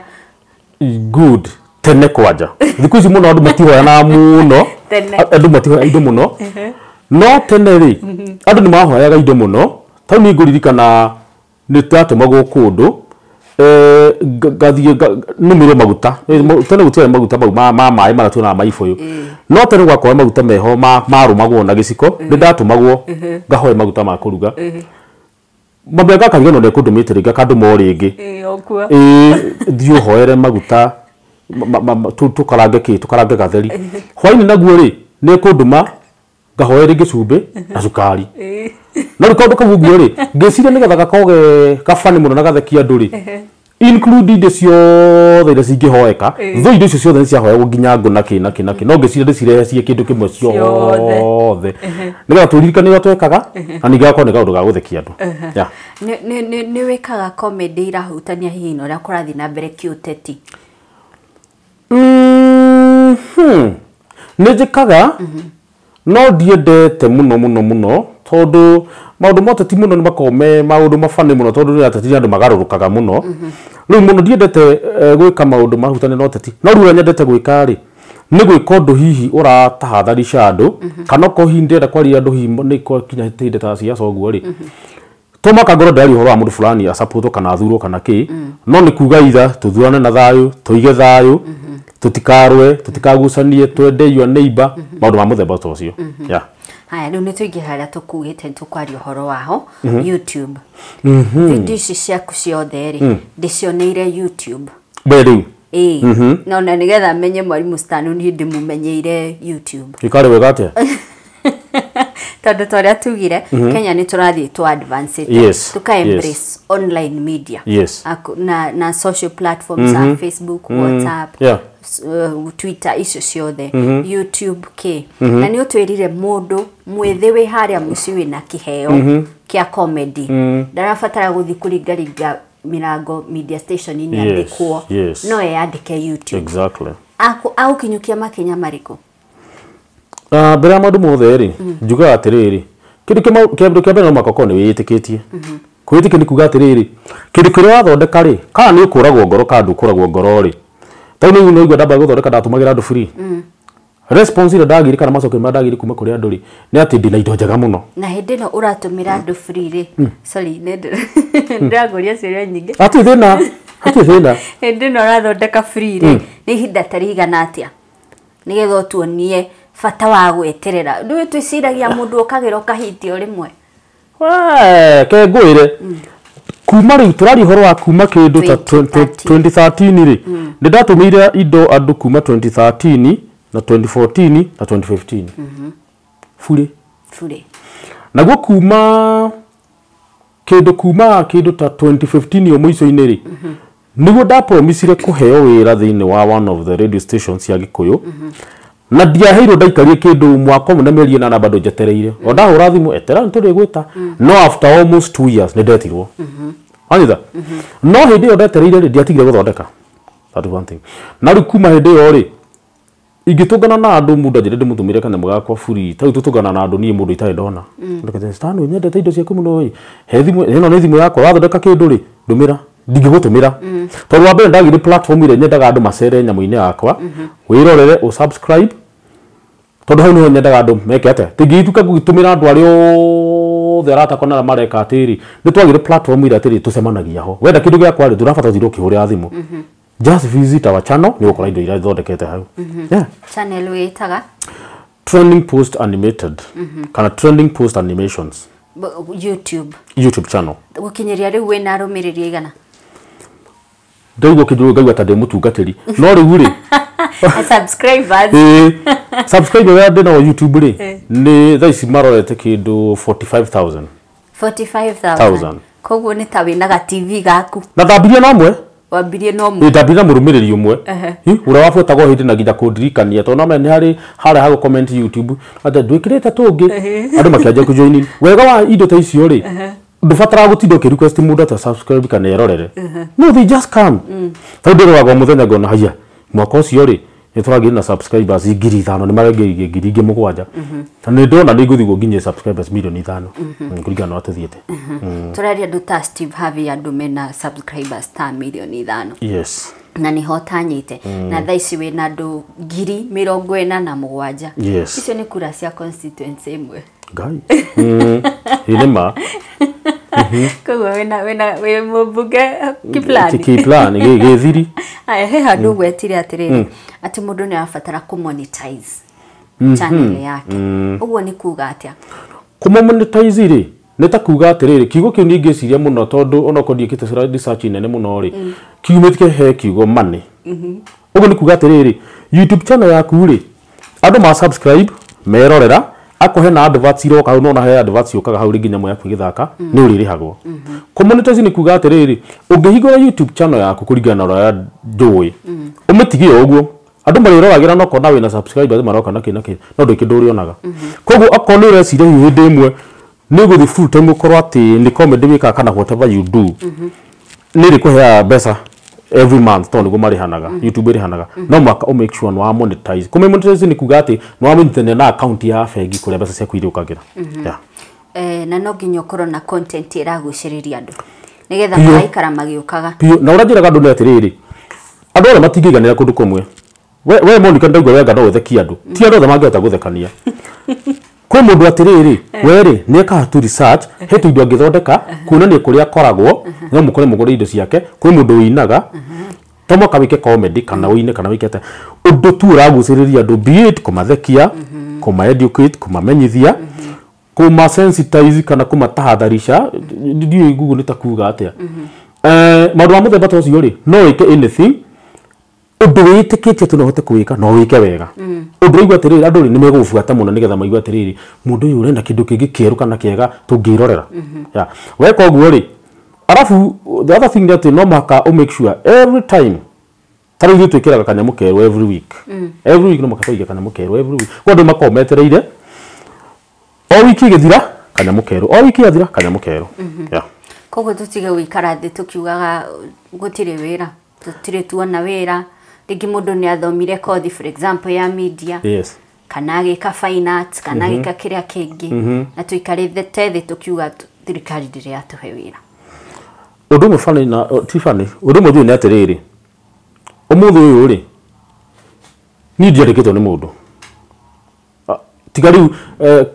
Good. Tene kwanja. Thikũ ici mũno andũ matihoyanaga mũno. Andũ matihoyaga indo mũno. No tene rĩ, andũ nĩ mahoyaga indo mũno. Tau niĩ ngũririkana nĩ ndatũmagwo kũndũ, ngathiĩ nĩmĩrwo maguta. Tene gũtiarĩ maguta mau ma maĩ marĩa tuonaga ma ibũyũ. No tene gwakorwo maguta meho marũmagwo na gĩciko, nĩ ndatũmagwo ngahoe maguta ma kũruga. Mami akariganĩrwo nĩ ekũndũmĩte rĩngĩ akandũma o rĩngĩ. Thiĩ ũhoere maguta tũkarange kĩ, tũkarange gatheri. Hwaĩ-inĩ naguo rĩ, nĩ ekũndũma ngahoe rĩngĩ cumbĩ na cukari. No rĩu kaũndũ kau ũguo rĩ, ngĩciria nĩgetha gakorwo ge gabani mũno na gathekia andũ rĩ, include indo ciothe iria cingĩhoeka. Though indo icio ciothe nĩ ciahoyagwo nginya ngũ na kĩ na kĩ na kĩ, no ngĩciria ndĩcirehe ciĩ kĩndũ kĩmwe ciothe nĩgetha tũririkane ũrĩa twekaga na ningĩ gakorwo nĩ kaũndũ ga gũthekia andũ. Yeah. Nĩ wĩkaga comedy irahutania hihi na ũrĩa kũrathiĩ na mbere kĩũteti? Nĩ njĩkaga, no ndiendete mũno mũno mũno tondũ maũndũ ma ũteti mũno nĩ makoragwo me maũndũ mabani mũno tondũ nĩ ateti nĩ andũ magarũrũkaga mũno. Rĩu mũno ndiendete gwĩka maũndũ mahutania na ũteti, no rĩu ũrĩa nyendete gwĩka rĩ, nĩ gwĩka ũndũ hihi ũratahadharisha andũ, kana okorwo hihi ndĩrenda kwaria andũ hihi nĩ kinya hĩndĩ ta siasa ũguo rĩ, to mũhaka ngorwo ndĩraria ũhoro wa mũndũ fulani acapũtwo kana athurwo kana kĩ, no nĩ kuga either tũthurane na thayũ, tũige thayũ, tũtikarũe, tũtikagucanie, twende your neighbor, maũndũ ma mũthemba ta ũcio. Yeah. Haya, rĩu nĩ tũingĩra harĩa tũkugĩte tũkwaria ũhoro waho, YouTube. Video ici ciaku ciothe rĩ, ndĩcioneire YouTube. We rĩu? Ĩĩ. Na ona nĩgetha menye Mwalimu Stano niĩ ndĩmũmenyeire YouTube. Ĩkarĩ wega atĩa? Tondũ ta ũrĩa tugire, Kenya nĩ tũrathiĩ tũ advance tũka embrace online media. Na social platforms mm Facebook, WhatsApp, Twitter, icio ciothe, YouTube kĩ. Na nĩ ũtwĩrire mũndũ mwĩthĩ wĩ harĩa mũciĩ wĩna kĩheo kĩa comedy ndarabatara gũthiĩ kũringaringa mĩrango media station-inĩ andĩkwo, no eyandĩke YouTube. Exactly. Agũkinyũkia makinya marĩkũ? Mbere ya maũndũ mothe rĩ, njugaga atĩrĩrĩ, kĩndũ kĩa mbere no mũhaka ũkorwo nĩ wĩĩtĩkĩtie. Kwĩĩtĩkia nĩ kuga atĩrĩrĩ, kĩndũ kĩrĩa wathondeka rĩ, kana nĩ ũkũragwo ngoro kana ndũkũragwo ngoro rĩ, tondũ nĩ ũigua ndamba gũthondeka ndatũmagĩra andũ free. Response ĩrĩa ndagĩire kana macokio marĩa ndagĩire kuma kũrĩ andũ rĩ, nĩ atĩ ndĩna indo njega mũno. Na hĩndĩ ĩno ũratũmĩra andũ free rĩ, sorry, ndĩrangũria ciũria nyingĩ. Hatirĩ thĩna, hatirĩ thĩna. Hĩndĩ ĩno ũrathondeka free rĩ, nĩ ihinda ta rĩigana atĩa nĩgetha ũtuonie bata wa gweterera? Ndũĩ twĩciragia mũndũ ũkagĩra ũkahitia o rĩmwe. Wee, ke ngwĩre. Kuma rĩu tũraria ũhoro wa kuma kĩndũ ta 2013 rĩ, nĩ ndatũmĩire indo andũ kuma 2013 na 2014 na 2015. Bure. Bure. Naguo kuma kĩndũ ta 2015 yo mũico-inĩ rĩ, nĩguo ndapromisire kũheo wĩra thĩinĩ wa one of the radio stations cia Gĩkũyũ. Na ndiaheirwo, ndaikarie kĩndũ mwaka ũmwe na mĩeri ĩnana bado njetereire. O ndahũra thimũ, etera nĩtũrĩgwĩta. No after almost 2 years nĩ ndetirwo. Wanyita? No hĩndĩ ĩyo ndetereire rĩ, ndiatigire gũthondeka. That is one thing. Na rĩu kuma hĩndĩ ĩyo rĩ, ingĩtũngana na andũ mũndũ anjĩre ndĩmũtũmĩre kanyamũ gakwa buri, ta rĩu tũtũngana na andũ niĩ mũndũ itarĩ ndona. Ndakĩte Stan, nyendete indo ciaku mũno ĩ. He thimũ, ĩno nĩ thimũ yakwa, wathondeka kĩndũ rĩ, ndũmĩra. Ndingĩgũtũmĩra. Tondũ wa mbere ndagire platform ĩrĩa nyendaga andũ macere nyamũ-inĩ yakwa, wĩrorere, ũsubscribe, tondũ hau nĩho nyendaga andũ meke atĩa. Tingĩgĩtuĩka ngũgĩtũmĩra andũ arĩa othe aratakwa na arĩa mareka atĩrĩ, nĩ twagire platform ĩrĩa atĩrĩ tũcemanagia ho. Wenda kĩndũ gĩakwa rĩ, ndũrabatara gũtinda ũkĩhũrĩra thimũ. Just visit our channel, nĩ ũgũkora indo iria thondekete hau. Yeah. Channel wĩtaga? Trending Post Animated. Kana Trending Post Animations. YouTube. YouTube channel. Gũkinyĩria rĩu wĩna arũmĩrĩri aigana? Ndaigua kĩndũ ngaigua ta ndĩ mũtungatĩri. No rĩu rĩ, subscribers. Subscribe arĩa ndĩ nao YouTube rĩ, nĩ thaa ici marorete kĩndũ 45,000. 45,000. Koguo nĩ ta wĩna ga TV gaku. Na ndambirie na ũmwe. Wambirie na ũmwe. Ndambirie na mũrũmĩrĩri ũmwe. Ũrĩa wabuatagwo hĩndĩ na nginya kũndirikania tondũ no nĩ harĩ harĩa ha gũ-comment YouTube atĩ ndwĩkĩrĩte tũngĩ, andũ makĩanjia kũjoin. Wega wa indo ta icio rĩ, ndũbataraga gũtinda ũkĩ-request mũndũ atĩ subscribe kana erorere. No, they just come. Tondũ ndĩroraga o mũthenya ngona haiya, mwaka ũcio rĩ, nĩ tũragĩire na subscribers 5,000, nĩ marengereirie 7,000. Na nĩ ndona nĩ ngũthiĩ nginyie subscribers 5,000,000. Kũringana na ũrĩa tũthiĩte. Tũraria andũ ta Steve Harvey, andũ mena subscribers ta 5,000,000. Yes. Na nĩho ũtanyĩte. Na thaa ici wĩna andũ 47,000. Yes. Icio nĩ kura cia constituency ĩmwe. Ngai. Ĩ nĩ ma. Koguo wĩna wĩ mũmbunge kĩplani. Kĩplani gĩthiri. Aya, he handũ ũgwetire atĩrĩrĩ, atĩ mũndũ nĩ arabatara kũmonetize channel yake. Ũguo nĩ kuga atĩa? Kũmonetize rĩ, nĩ ta kuga atĩrĩrĩ, kiugo kĩu niĩ ngĩciria mũno tondũ onokorwo ndiĩkĩte research nene mũno rĩ, kiumĩte he kiugo money. Ũguo nĩ kuga atĩrĩrĩ, YouTube channel yaku rĩ, andũ ma subscribe, merorera, akorwo hena adverts iroka hau, nona he adverts yũkaga hau rĩngĩ nyamũ yaku ĩgĩthaka, nĩ ũrĩrĩhagwo. Kũmonetize nĩ kuga atĩrĩrĩ, ũngĩhingũra YouTube channel yaku kũringana na ũrĩa njũĩ, ũmĩtige o ũguo, andũ marĩroragĩra na okorwo wĩna subscribers maroka na kĩ na kĩ, no ndũrĩ kĩndũ ũrĩonaga. Koguo okorwo nĩ ũreciria hihi hĩndĩ ĩmwe nĩ ũgũthiĩ full time ũkorwo atĩ nĩ comedy wĩkaga kana whatever you do, nĩ ĩrĩkũheaga mbeca every month tondũ nĩguo marĩhanaga, YouTube ĩrĩhanaga, no mũhaka ũ make sure nĩ wa monetize. Kũmĩ monetize nĩ kuga atĩ nĩ wamĩnyitithania na account ya bengi kũrĩa mbeca ciaku irĩũkagĩra. Yeah. Na no nginya ũkorwo na content ĩragucĩrĩria andũ nĩgetha magaikara magĩũkaga. Biũ. Na ũrĩa njĩraga andũ nĩ atĩrĩrĩ, andũ othe matingĩiganĩra kũndũ kũmwe. We Monica, ndaigua wenga no ũthekie andũ, ti andũ othe mangĩhota gũthekania. Kwĩ mũndũ atĩrĩrĩ, we rĩ nĩ ekaga tu research, he tũindo angĩthondeka kuonania kũrĩa akoragwo, no mũkore mũgũre indo ciake. Kwĩ mũndũ ũinaga, to mũhaka wĩke comedy kana ũine kana wĩke atĩa, ũndũ tu ũragucĩrĩria andũ, be it kũmathekia, kũma educate, kũmamenyithia, kũma sensitize kana kũmatahadharisha, ndiũĩ Google nĩ ta kuga atĩa. Maũndũ ma mũthemba ta ũcio rĩ, no wĩke anything ũndũ wĩtĩkĩtie atĩ no ũhote kũwĩka, no wĩke wega. Ũndũ ũraigua atĩrĩrĩ, andũ rĩ nĩ megũgũbuata mũno nĩgetha maigue atĩrĩrĩ, mũndũ ũyũ ũrenda kĩndũ kĩngĩ kĩerũ kana kĩega tũngĩrorera. Yeah. Weka ũguo rĩ, arabu the other thing nĩ atĩ no mũhaka ũ make sure every time, ta rĩu ithuĩ twĩkĩraga kanyamũ kerũ every week. Every week no mũhaka tũige kanyamũ kerũ every week. Kwa andũ makoragwo metereire o wiki ĩgĩthira kanyamũ kerũ, o wiki yathira kanyamũ kerũ. Yeah. Koguo tũtige gũikara thĩ tũkiugaga gũtirĩ wĩra, tũtirĩ tuona wĩra. Rĩngĩ mũndũ nĩ athomire kothi for example ya media, Yes. kana agĩka fine arts, kana agĩka kĩrĩa kĩngĩ, na tũikarĩte thĩ tũkiuga thirikari ndĩrĩ yatũhe wĩra. Ũndũ ũmwe funny na ti funny, ũndũ ũmwe njũĩ nĩ atĩrĩrĩ, ũmũthĩ ũyũ rĩ, niĩ ndiandĩkĩtwo nĩ mũndũ. Tiga rĩu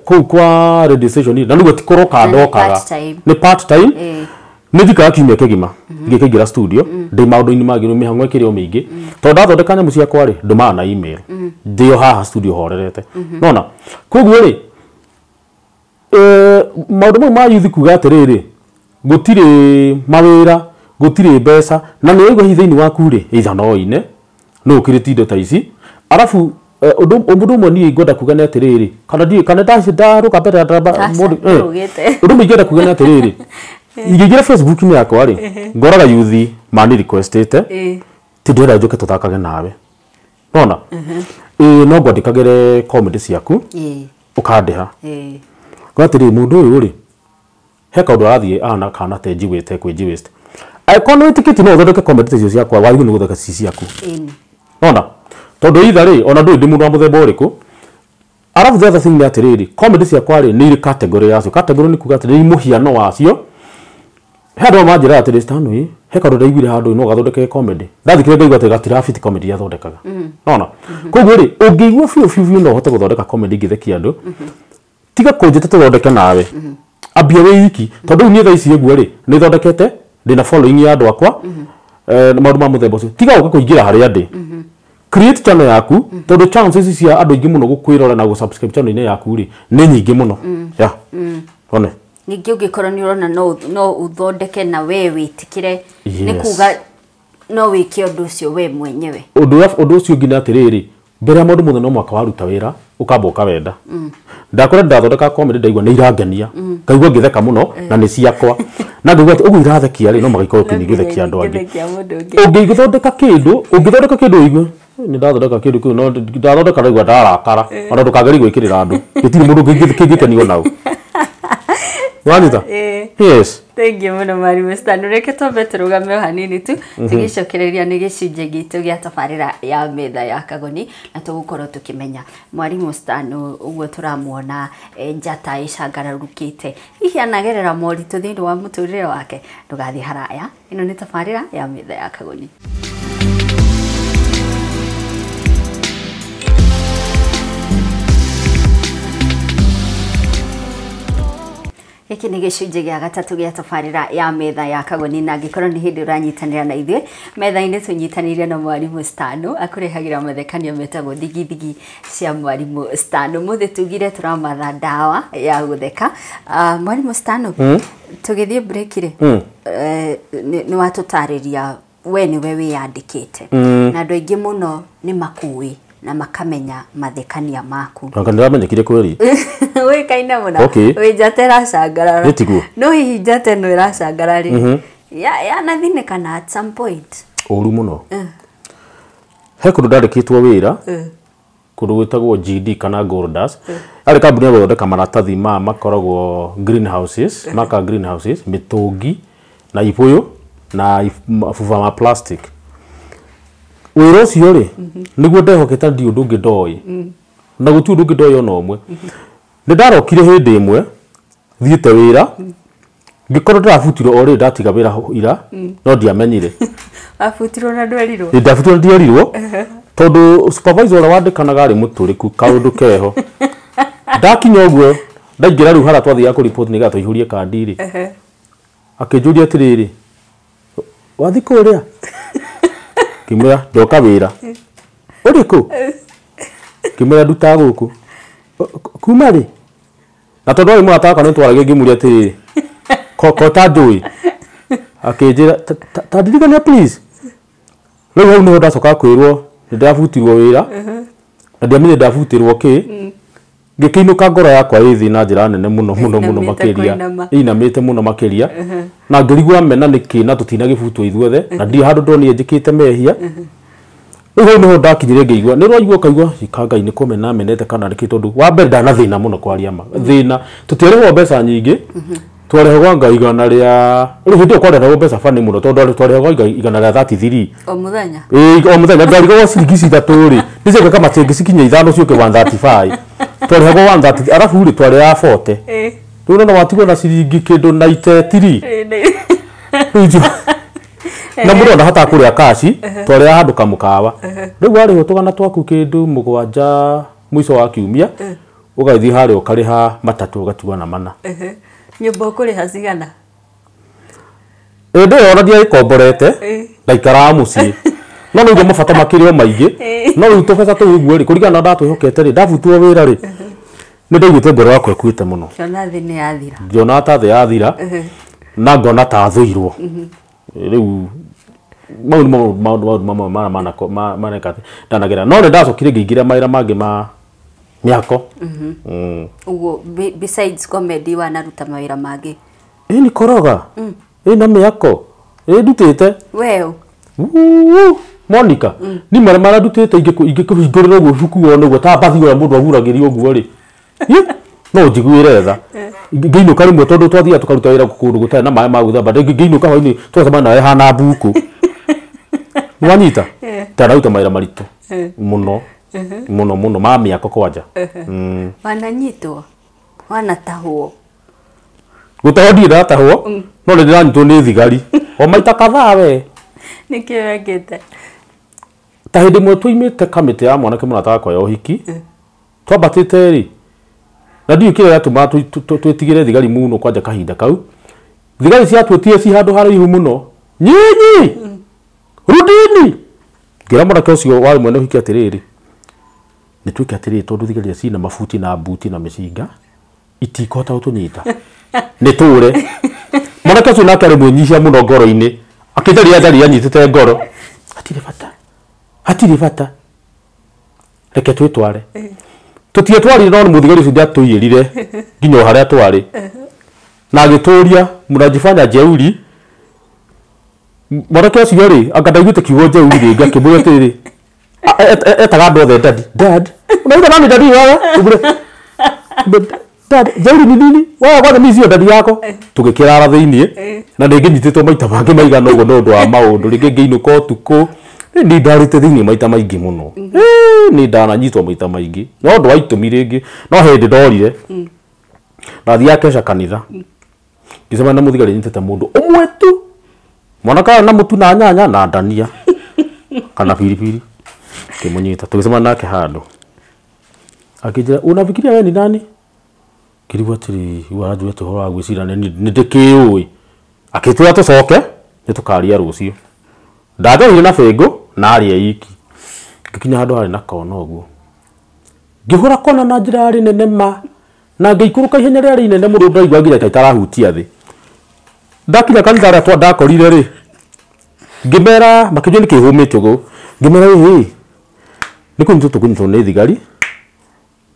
kũu kwa radio station na nĩguo ti kũroka Na nĩ ndokaga. part time. Nĩ part time. Nĩ njikaraga kiumia kĩgima ngĩkĩingĩra studio, ndĩ maũndũ-inĩ mangĩ, mĩhang'o ĩkĩrĩ o mĩingĩ, tondũ ndathondeka nyamũ ciakwa rĩ, ndũmaga na email, ndĩ o haha studio horerete nona. Koguo rĩ, maũndũ mau ma youth kuga atĩrĩrĩ, Gũtirĩ mawĩra, gũtirĩ mbeca, na nĩ ũraigua hihi thĩinĩ waku rĩ, either no ine, no ũkĩrĩte indo ta ici. Arabu ũndũ ũmwe niĩ ngwenda kuga nĩ atĩrĩrĩ, kana ndiũĩ kana ndarũga mbere ya mũndũ, ũndũ ũmwe ingĩenda kuga nĩ atĩrĩrĩ, ingĩingĩra Facebook-inĩ yakwa rĩ, ngoraga yuthi mani requestĩte, ti ndĩrenda njũke tũthakage nawe. Nona? No ngwandĩkagĩre comedy ciaku, ũkandĩha. Kwa atĩrĩrĩ, mũndũ ũyũ rĩ, he kaũndũ arathiĩ ahana kana te njiguĩte kwĩ njiguĩte. Angĩkorwo nĩ wĩtĩkĩtie no ũthondeke comedy ta icio ciakwa, wagĩrĩirwo nĩ gũthondeka ci ciaku. Nona? Tondũ either rĩ, ona ndũĩ ndĩ mũndũ wa mũthemba ũrĩkũ. Arabu the other thing nĩ atĩrĩrĩ, comedy ciakwa rĩ, nĩ irĩ category yacio. Category nĩ kuga atĩrĩrĩ, nĩ mũhiano wacio. He andũ amwe manjĩraga atĩrĩ, Stanley, he kaũndũ ndaiguire handũ no gathondeke comedy. Ndathikĩrĩria ngaigua atĩ gatirabiti comedy iria thondekaga. Nona? Koguo rĩ, ũngĩigua biũ biũ biũ no ũhote gũthondeka comedy ingĩthekia andũ, tiga kũnjĩta tũthondeke nawe. Ambia wĩ iki, tondũ rĩu niĩ thaa ici ũguo rĩ, nĩ thondekete, ndĩna following ya andũ akwa, maũndũ ma mũthemba ũcio. Tiga gũka kũingĩra harĩa ndĩ. Create channel yaku, tondũ chances cia andũ aingĩ mũno gũkwĩrora na gũ-subscribe channel-inĩ yaku rĩ, nĩ nyingĩ mũno. Yeah. One. Ningĩ ũngĩkorwo nĩ ũrona no ũthondeke na we wĩtĩkĩre, nĩ kuga no wĩke ũndũ ũcio we mwenyewe. Ũndũ ũcio ũngĩ nĩ atĩrĩrĩ, mbere ya maũndũ mothe no mũhaka waruta wĩra, ũkamba ũkawenda. Ndakora ndathondeka comedy ndaigua nĩ irangenia, ngaigua ngĩtheka mũno na nĩ ciakwa. Na ngaigua atĩ ũguo irathekia rĩ, no magĩkorwo kĩnyinyi gũthekia andũ angĩ. Ũngĩthondeka kĩndũ, ũngĩthondeka kĩndũ ũigue, nĩ ndathondeka kĩndũ kĩu, no ndathondeka ndaigua ndarakara, ona ndũkagerie gwĩkĩrĩra andũ. Gũtirĩ mũndũ kĩngĩkenio nao. Wanyita? Yes. Thank you mũno Mwarimũ Stanley. Reke twambe tũrũgame o hanini tu, tũgĩcokereria nĩ gĩcunjĩ gitũ gĩa tabarĩra ya metha ya Kagoni, na tũgũkorwo tũkĩmenya Mwarimũ Stanley ũguo tũramuona njata ĩcangararũkĩte, hihi anagerera moritũ thĩinĩ wa mũtũrĩre wake. Ndũgathiĩ haraya, ĩno nĩ tabarĩra ya metha ya Kagoni. Gĩkĩ nĩ gĩcunjĩ gĩa gatatũ gĩa tabarĩra ya metha ya Kagoni, na angĩkorwo nĩ hĩndĩ ũranyitanĩra na ithuĩ, metha-inĩ tũnyitanĩire na Mwarimũ Stanley, akũrehagĩra mathekanio metagwo thigithigi cia Mwarimũ Stanley. Ũmũthĩ tugire tũramatha ndawa ya gũtheka. Mwarimũ Stanley, tũgĩthiĩ break rĩ, nĩ watũtarĩria we nĩwe wĩyandĩkĩte, na andũ aingĩ mũno nĩ makũĩ na makamenya mathekania maku. Anga nĩramenyekire kweri. Wĩkaine mũno. Wĩ njata ĩracangarara. Nĩtiguo. No hihi njata ĩno ĩracangara rĩ, yanathinĩkana at some point. Ũru mũno. He kũndũ ndandĩkĩtwo wĩra, kũndũ gwĩtagwo GD kana Golders. Yarĩ kambuni ya gũthondeka maratathi ma makoragwo greenhouses, maka greenhouses, mĩtũngi na ibũyũ na mabuba ma plastic. Wĩra ũcio rĩ, nĩguo ndehokete ndirĩ ũndũ ũngĩ ndoĩ. Na gũtirĩ ũndũ ũngĩ ndoĩ ona ũmwe. Nĩ ndarokire hĩndĩ ĩmwe, thiĩte wĩra, ngĩkorwo ndĩrabutirwo o rĩrĩ ndatiga wĩra ira, no ndiamenyire. Wabutirwo na ndwerirwo? Ĩ, ndabutirwo na ndierirwo, tondũ supervisor ũrĩa wandĩkanaga arĩ mũtũrĩku, kaũndũ keho. Ndakinya ũguo, ndaingĩra rĩu harĩa twathiaga kũ-report nĩgetha tũihũrie kandi rĩ. Akĩnjũria atĩrĩrĩ, wathiĩ kũrĩa? Ngĩmwĩra ndoka wĩra. Ũrĩ kũ? Ngĩmwĩra ndutaga gũkũ. Kuma rĩ? Na tondũ arĩ mũrata wakwa nĩtwaragia ngĩmũria atĩrĩrĩ, ko ta njũĩ? Akĩnjĩra, ta ndirikania please. Rĩu hau nĩho ndacoka kwĩrwo nĩ ndabutirwo wĩra, na ndiamenyire ndabutirwo kĩ. Ngĩkĩinũka ngoro yakwa ĩ thĩ na njĩra nene mũno, mũno, mũno Ĩinamĩte makĩria. kũinama. Ĩinamĩte mũno makĩria. Na ngĩrigwo amena nĩkĩ na tũtinagĩbutwo ithuothe, na ndirĩ handũ ndonire njĩkĩte mehia. Rĩu hau nĩho ndakinyire ngĩigua, nĩ ũraigua ũkaigua, ika Ngai nĩ kũmena amenete kana nĩkĩ, tondũ wa mbere ndanathĩna mũno kwaria ma. Thĩna, tũtiarĩhagwo mbeca nyingĩ, twarĩhagwo anga igana rĩa, rĩu hĩndĩ ĩyo kwarĩhagwo mbeca bani mũno, tondũ twarĩhagwo anga igana rĩa 33. O mũthenya? Ĩĩ, o mũthenya, ndarigagwo ciringi ici ithatũ rĩ, nĩ ciũke kama ciringi cikinye ithano ciũke 135. Twarĩhagwo 130, arabu rĩ, twarĩhaga 40. Rĩu nona watigwo na ciringi kĩndũ 93. Rĩu na mũndũ ndahotaga kũrĩa kaci, twarĩaga handũ kamũkawa. Rĩu warĩhwo tũgana twaku kĩndũ mũgwanja mũico wa kiumia, ũgathiĩ harĩa ũkarĩha matatũ ũgatigwo na mana. Nyũmba ũkũrĩha cigana? Hĩndĩ ĩyo ona ndiagĩkomborete, ndaikaraga mũciĩ. No nĩguo mabata makĩrĩ o maingĩ. No rĩu tũbeca tũu ũguo rĩ, kũringana na ndatwĩhokete rĩ, ndabutwo wĩra rĩ, nĩ ndaiguĩte ngoro yakwa ĩkuĩte mũno. Ngĩona thĩ nĩ yathira. Ngĩona ta thĩ yathira. Na ngona ta thũirwo. Rĩu mau nĩmo maũndũ mamwe marĩa ndanagera. No nĩ ndacokire ngĩingĩra mawĩra mangĩ ma mĩako. Ũguo besides comedy wanaruta mawĩra mangĩ? Ĩ nĩ koroga. Ĩ na mĩako. Ĩ ndutĩte. Weũ. Monica, ni marĩa marĩa ndutĩte ingĩkũhingũrĩra ũguo ibuku wone ũguo ta mbathi ũrĩa mũndũ ahuragĩrio ũguo rĩ. No njiguĩre tha. Ngĩinũka rĩmwe tondũ twathiaga tũkaruta wĩra kũndũ gũtarĩ na maĩ ma gwĩthamba, ngĩinũka hwainĩ twacemania nawe hana mbuku. Nĩwanyita? Ndanaruta mawĩra maritũ mũno mũno mũno ma mĩako kwanja. Wananyitwo? Wanatahwo? Gũtahwo ndirĩ ndatahwo, no nĩ ndĩranyitwo nĩ thigari. O maita kadhaa we. Nĩkĩ wekĩte? Ta hĩndĩ ĩmwe twaimĩte kamĩtĩ ya mwanake mũrata wakwa ya ũhiki, twambatĩte rĩ, na ndiũĩ kĩrĩa gĩatũmaga twĩtigĩre thigari mũno kwanja kahinda kau. Thigari ciatwĩtire ci handũ haraihu mũno. Nyinyi! Rudini! Ngĩra mwanake ũcio warĩ mwene ũhiki atĩrĩrĩ, nĩ twĩke atĩrĩrĩ tondũ thigari cina mabuti na mbuti na mĩcinga, itikũhota gũtũnyita. Nĩ tũre. Mwanake ũcio nake arĩ mwĩnyihia mũno ngoro-inĩ. Akĩnjarĩria njarĩria anyitĩte ngoro. Hatirĩ bata. Hatirĩ bata. Reke twĩtware. Tũtietwarire no mũthigari ũcio ndiatũiyĩrire nginya o harĩa twarĩ. Na agĩtũria mnajifanya jeuri. Mwanake ũcio rĩ, anga ndaiguĩte kiugo jeuri rĩngĩ akĩmwĩra atĩrĩrĩ, etaga andũ othe daddy. Dad, unaita nani daddy wewe? Dad, jeuri ni nini? Wewe kwanza mimi sio daddy yako. Tũgĩkĩrara thĩiniĩ na rĩngĩ nyitĩtwo maita mangĩ maigana ũguo nĩ ũndũ wa maũndũ, rĩngĩ ngĩinũka ũtukũ. Nĩ ndarĩte thĩiniĩ maita maingĩ mũno. Nĩ ndananyitwo maita maingĩ. No ũndũ wa itũmi rĩngĩ, no hĩndĩ ndorire. Ndathiaga keca kanitha. Ngĩcemania na mũthigari nyitĩte mũndũ ũmwe tu. Mwanake arĩ na mũtu na nyanya na ndania kana biribiri. Ngĩmũnyita, tũgĩcemania nake handũ. Akĩnjĩra, unafikiria wewe ni nani? Ngĩrigwo atĩrĩ, rĩu aranjũria atĩ ũhoro wa gwĩcirania nĩ ndĩkĩũĩ. Akĩtwĩra tũcoke, nĩ tũkaria rũciũ. Ndanjohire na bĩngũ na arĩa iki. Ngĩkinya handũ harĩ na kona ũguo. Ngĩhũra kona na njĩra yarĩ nene ma, na ngĩikũrũka ihenya rĩarĩ inene mũno ndaigua nginya ta itarahutia thĩ. Ndakinya kanitha harĩa ndakorire rĩ, ngĩmera, makĩnjũria nĩkĩ hũmĩte ũguo. Ngĩmera ĩĩ, nĩ kũnyitwo tũkũnyitwo nĩ thigari,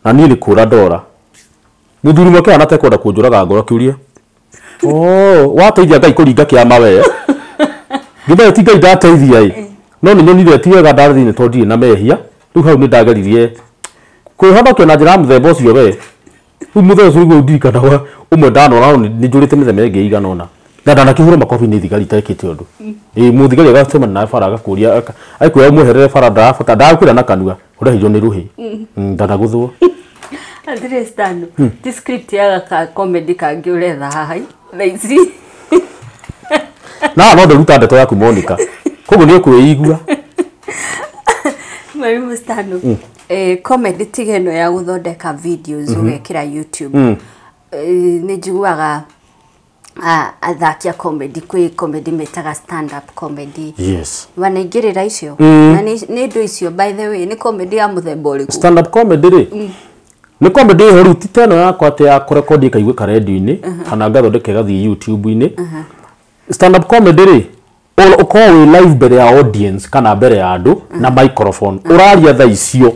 na niĩ nĩ kũra ndora. Mũthuri ũmwe akĩhana ta ekwenda kũnjũraga ngoro akĩũria, oh, wateithia Ngai kũringa kĩama we. Ngĩmera ti Ngai ndateithia ĩ, no nĩ nyonire ti wega ndarĩ thĩinĩ tondũ ndirĩ na mehia. Rĩu hau nĩ ndageririe kwĩhonokia na njĩra ya mũthemba ũcio we. Rĩu mũthenya ũcio nĩguo ndirikanaga ũmwe ndanona no nĩ njũrĩte mĩthemba ĩngĩ ĩigana ũna. Na ndanakĩhũrwo makobi nĩ thigari itekĩte ũndũ. Ĩ mũthigari agacemania nawe bara agakũria, agĩkwĩra ũmweherere bara ndarabata, ndarakwĩra na kanua, ũrehirwo nĩ rũhĩ. Ndanagũthwo. Atĩrĩ Stano, ti script ya gaka comedy kangĩ ũretha haha thaa ici. Na no ndĩruta ndeto yaku Monica. Koguo nĩ ũkwĩigua. Mwalimu Stano, comedy tiga ĩno ya gũthondeka videos ũgekĩra YouTube. Nĩ njiguaga athaki a comedy, kwĩ comedy metaga stand up comedy. Yes. Wanaingĩrĩra icio? Na nĩ indo icio by the way, nĩ comedy ya mũthemba ũrĩkũ? Stand up comedy rĩ, nĩ comedy ĩho rĩu ti ta ĩno yakwa atĩ ya kũrekondi ĩkaiguĩka radio-inĩ kana ngathondeka ĩgathiĩ YouTube-inĩ. Stand up comedy rĩ, ũkoragwo wĩ live mbere ya audience kana mbere ya andũ na microphone. Ũraria thaa icio.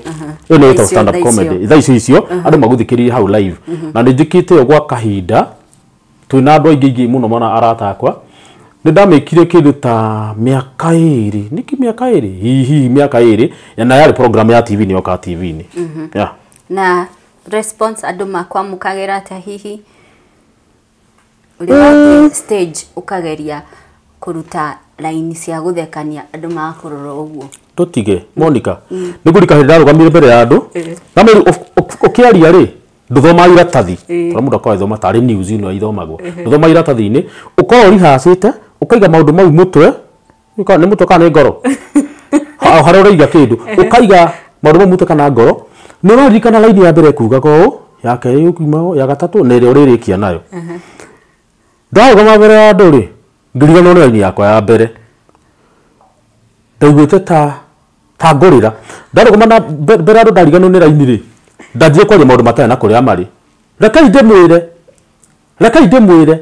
Ĩyo nĩyo ĩtagwo stand up comedy. Thaa icio icio andũ magũthikĩrĩrie hau live. Na nĩ njĩkĩte ĩyo gwa kahinda twĩna andũ aingĩ aingĩ mũno mana arata akwa. Nĩ ndamĩkire kĩndũ ta mĩaka ĩrĩ. Nĩkĩ mĩaka ĩrĩ? Hihi mĩaka ĩrĩ. Na yarĩ program ya TV nĩ yokaga TV-inĩ. Yeah. Na response andũ makwamũkagĩra atĩa hihi? Ũrĩ wathiĩ stage ũkageria kũruta line cia gũthekania andũ magakũrora ũguo. Tũtige Monica. Nĩ ngũrika hĩndĩ ndarũgamire mbere ya andũ. Na rĩu ũkĩaria rĩ, ndũthomaga iratathi. Tondũ mũndũ akoragwo agĩthoma tarĩ news ĩno ithomagwo. Ndũthomaga iratathi-inĩ, ũkoragwo ũrihacĩte, ũkaiga maũndũ mau mũtwe, nĩ mũtwe kana nĩ ngoro? Harĩa ũraiga kĩndũ, ũkaiga maũndũ mau mũtwe kana ngoro, nĩ ũraririkana line ya mbere kugaga ũũ, ya kerĩ ĩkuuma ũũ, ya gatatũ na ĩrĩa ũrĩrĩkia nayo. Ndarũgama mbere ya andũ rĩ, ngĩriganĩrwo nĩ line yakwa ya mbere. Ndaiguĩte ta ngũrĩra. Ndarũgama na mbere ya andũ ndariganĩrwo nĩ line rĩ, ndanjire kwaria maũndũ matarĩ na kũrĩa marĩ. Rekei ndĩmwĩre. Rekei ndĩmwĩre.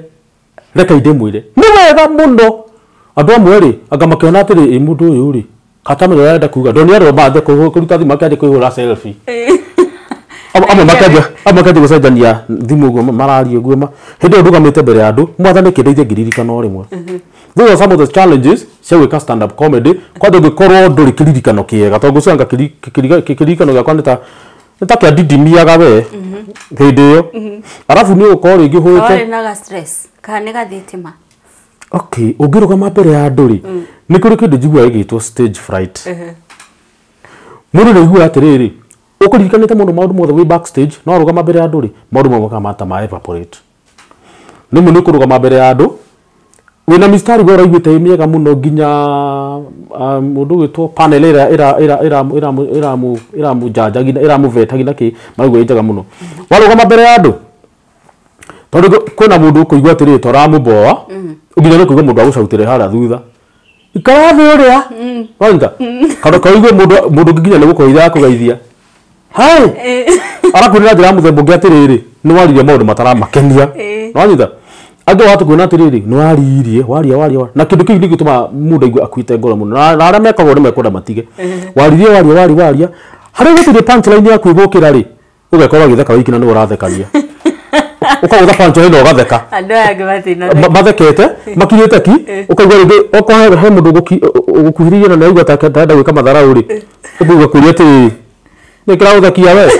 Reke ndĩmwĩre nĩ wega mũno andũ amwe rĩ anga makĩona atĩrĩ ĩ mũndũ ũyũ rĩ katamenya ũrĩa arenda kuga ndoni arĩa mathe kũruta thimũ akĩanjia kũihũra selfie. Amwe makĩanjia gũcenjania thimũ ũguo mararia ũguo hĩndĩ ĩyo ndũgamĩte mbere ya andũ mwathani kĩndeithie ngĩririkana o rĩmwe. Those are some of the challenges cia gwĩka stand up comedy kwanja ũngĩkorwo ndũrĩ kĩririkano kĩega tondũ ngũcanga kĩririkano gĩakwa nĩ ta kĩandindimiaga we hĩndĩ ĩyo arabu nĩ ũgũkorwo rĩngĩ ũhũrĩte Warĩ na ga stress kana nĩ gathitima. Okay, ũngĩrũgama mbere ya andũ rĩ nĩ kũrĩ kĩndũ njiguaga gĩgĩtwo stage fright. Mũndũ nĩ aiguaga atĩrĩrĩ ũkũririkanĩte mũno maũndũ mothe wĩ backstage no warũgama mbere ya andũ rĩ maũndũ mamwe maka ma evaporate. Rĩmwe nĩ ũkũrũgama mbere ya andũ wĩna mistari we ũraiguĩte ĩ mĩega mũno nginya mũndũ ũgwĩtwo panel ĩramũnjanjagia ĩramũvetagia na kĩ maraigua ĩ njega mũno. Warũgama mbere ya andũ tondũ kwĩna mũndũ ũkũigua atĩrĩrĩ ta ũramũboa nginya nĩ ũkũigua mũndũ agũcautĩre harĩa thutha ikara thĩ ũrĩa wanyita kana ũkaigua mũndũ ũngĩ nginya nĩ gũkũgeithia akũgeithia hai arakwĩra njĩra ya mũthemba ũngĩ atĩrĩrĩ nĩ waririe maũndũ mataramakenia wanyita angĩ wahota kuona atĩrĩrĩ nĩ waririe waria na kĩndũ kĩu nĩ gĩtũmaga mũndũ aigue akuĩte ngoro mũno na arĩa mekaga ũguo nĩ mekwenda matige waririe waria harĩa gũtirĩ punchline yaku ĩgũkĩra rĩ ũgekora ũgĩtheka wiki na nĩwe ũrathekania ũkagũtha punchline na ũgatheka Andũ aya angĩ matina mathekete makirĩte ki ũkaigua rĩngĩ okorwo he mũndũ ũgũkuhĩrĩirie na nĩaigua ta arenda gwĩka matharau rĩ ũkauga kũria atĩrĩrĩ nĩ kĩragũthekia we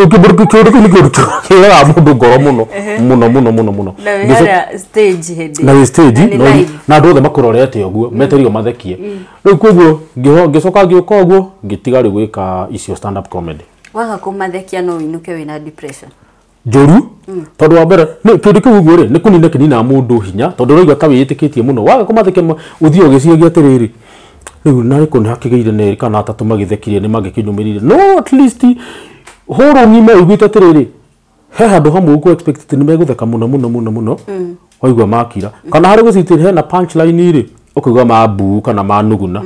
kĩũndũ kĩu nĩ kĩũndũ kĩũragaga mũndũ ngoro mũno mũno mũno mũno mũno. Na wĩ harĩa stage hĩndĩ Na wĩ stage na nĩ live. na andũ othe makũrorete ũguo metereire mathekie rĩu koguo ngĩcoka ngĩũka ũguo ngĩtiga rĩu gwĩka icio stand up comedy. Waga kũmathekia no ũinũke wĩna depression njũru tondũ wa mbere nĩ kĩndũ kĩu ũguo rĩ nĩ kũnina kĩninaga mũndũ hinya tondũ ũraigua ta wĩĩtĩkĩtie mũno waga kũmathekia ũthiĩ ũgĩciragia atĩrĩrĩ rĩu narĩ kũ nĩ hakĩgĩire na erĩ kana atatũ magĩthekirie nĩ mangĩkĩnyũmĩrĩire no at least hũrũ ng'ima ũiguĩte atĩrĩrĩ he handũ hamwe ũkũ expect nĩ megũtheka mũno mũno mũno mũno waigua makira kana harĩ gũcitĩrĩ hena punchline rĩ ũkaigua mambuu kana manuguna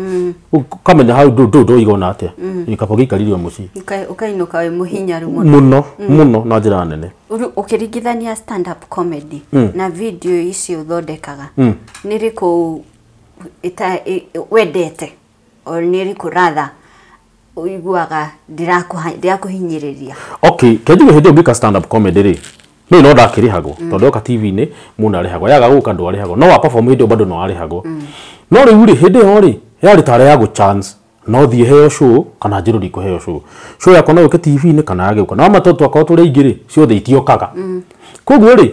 ũkamenya hau ndũiga ona atĩa kaba gĩikarire o mũciĩ Ũkainũka wĩ mũhinyaru mũno mũno mũno na njĩra nene. Rĩu ũkĩringithania stand up comedy na video ici ũthondekaga nĩ rĩkũ wendete or nĩ rĩkũ rather ũiguaga ndirakũhinyĩrĩria? Okay, kenjuge hĩndĩ ĩyo ngĩka stand up comedy rĩ niĩ no ndakĩrĩhagwo tondũ oka TV-inĩ mũndũ arĩhagwo yaga gũka ndwarĩhagwo no wa perform hĩndĩ ĩyo bado no arĩhagwo no rĩu rĩ hĩndĩ ĩyo rĩ yarĩ tarĩ ya gũ chance no thiĩ heo show kana njĩrwo ndikũheo show show yakwa no yũke TV-inĩ kana yage gũka no ama tondũ twakorwo tũrĩ aingĩ rĩ ciothe itiokaga koguo rĩ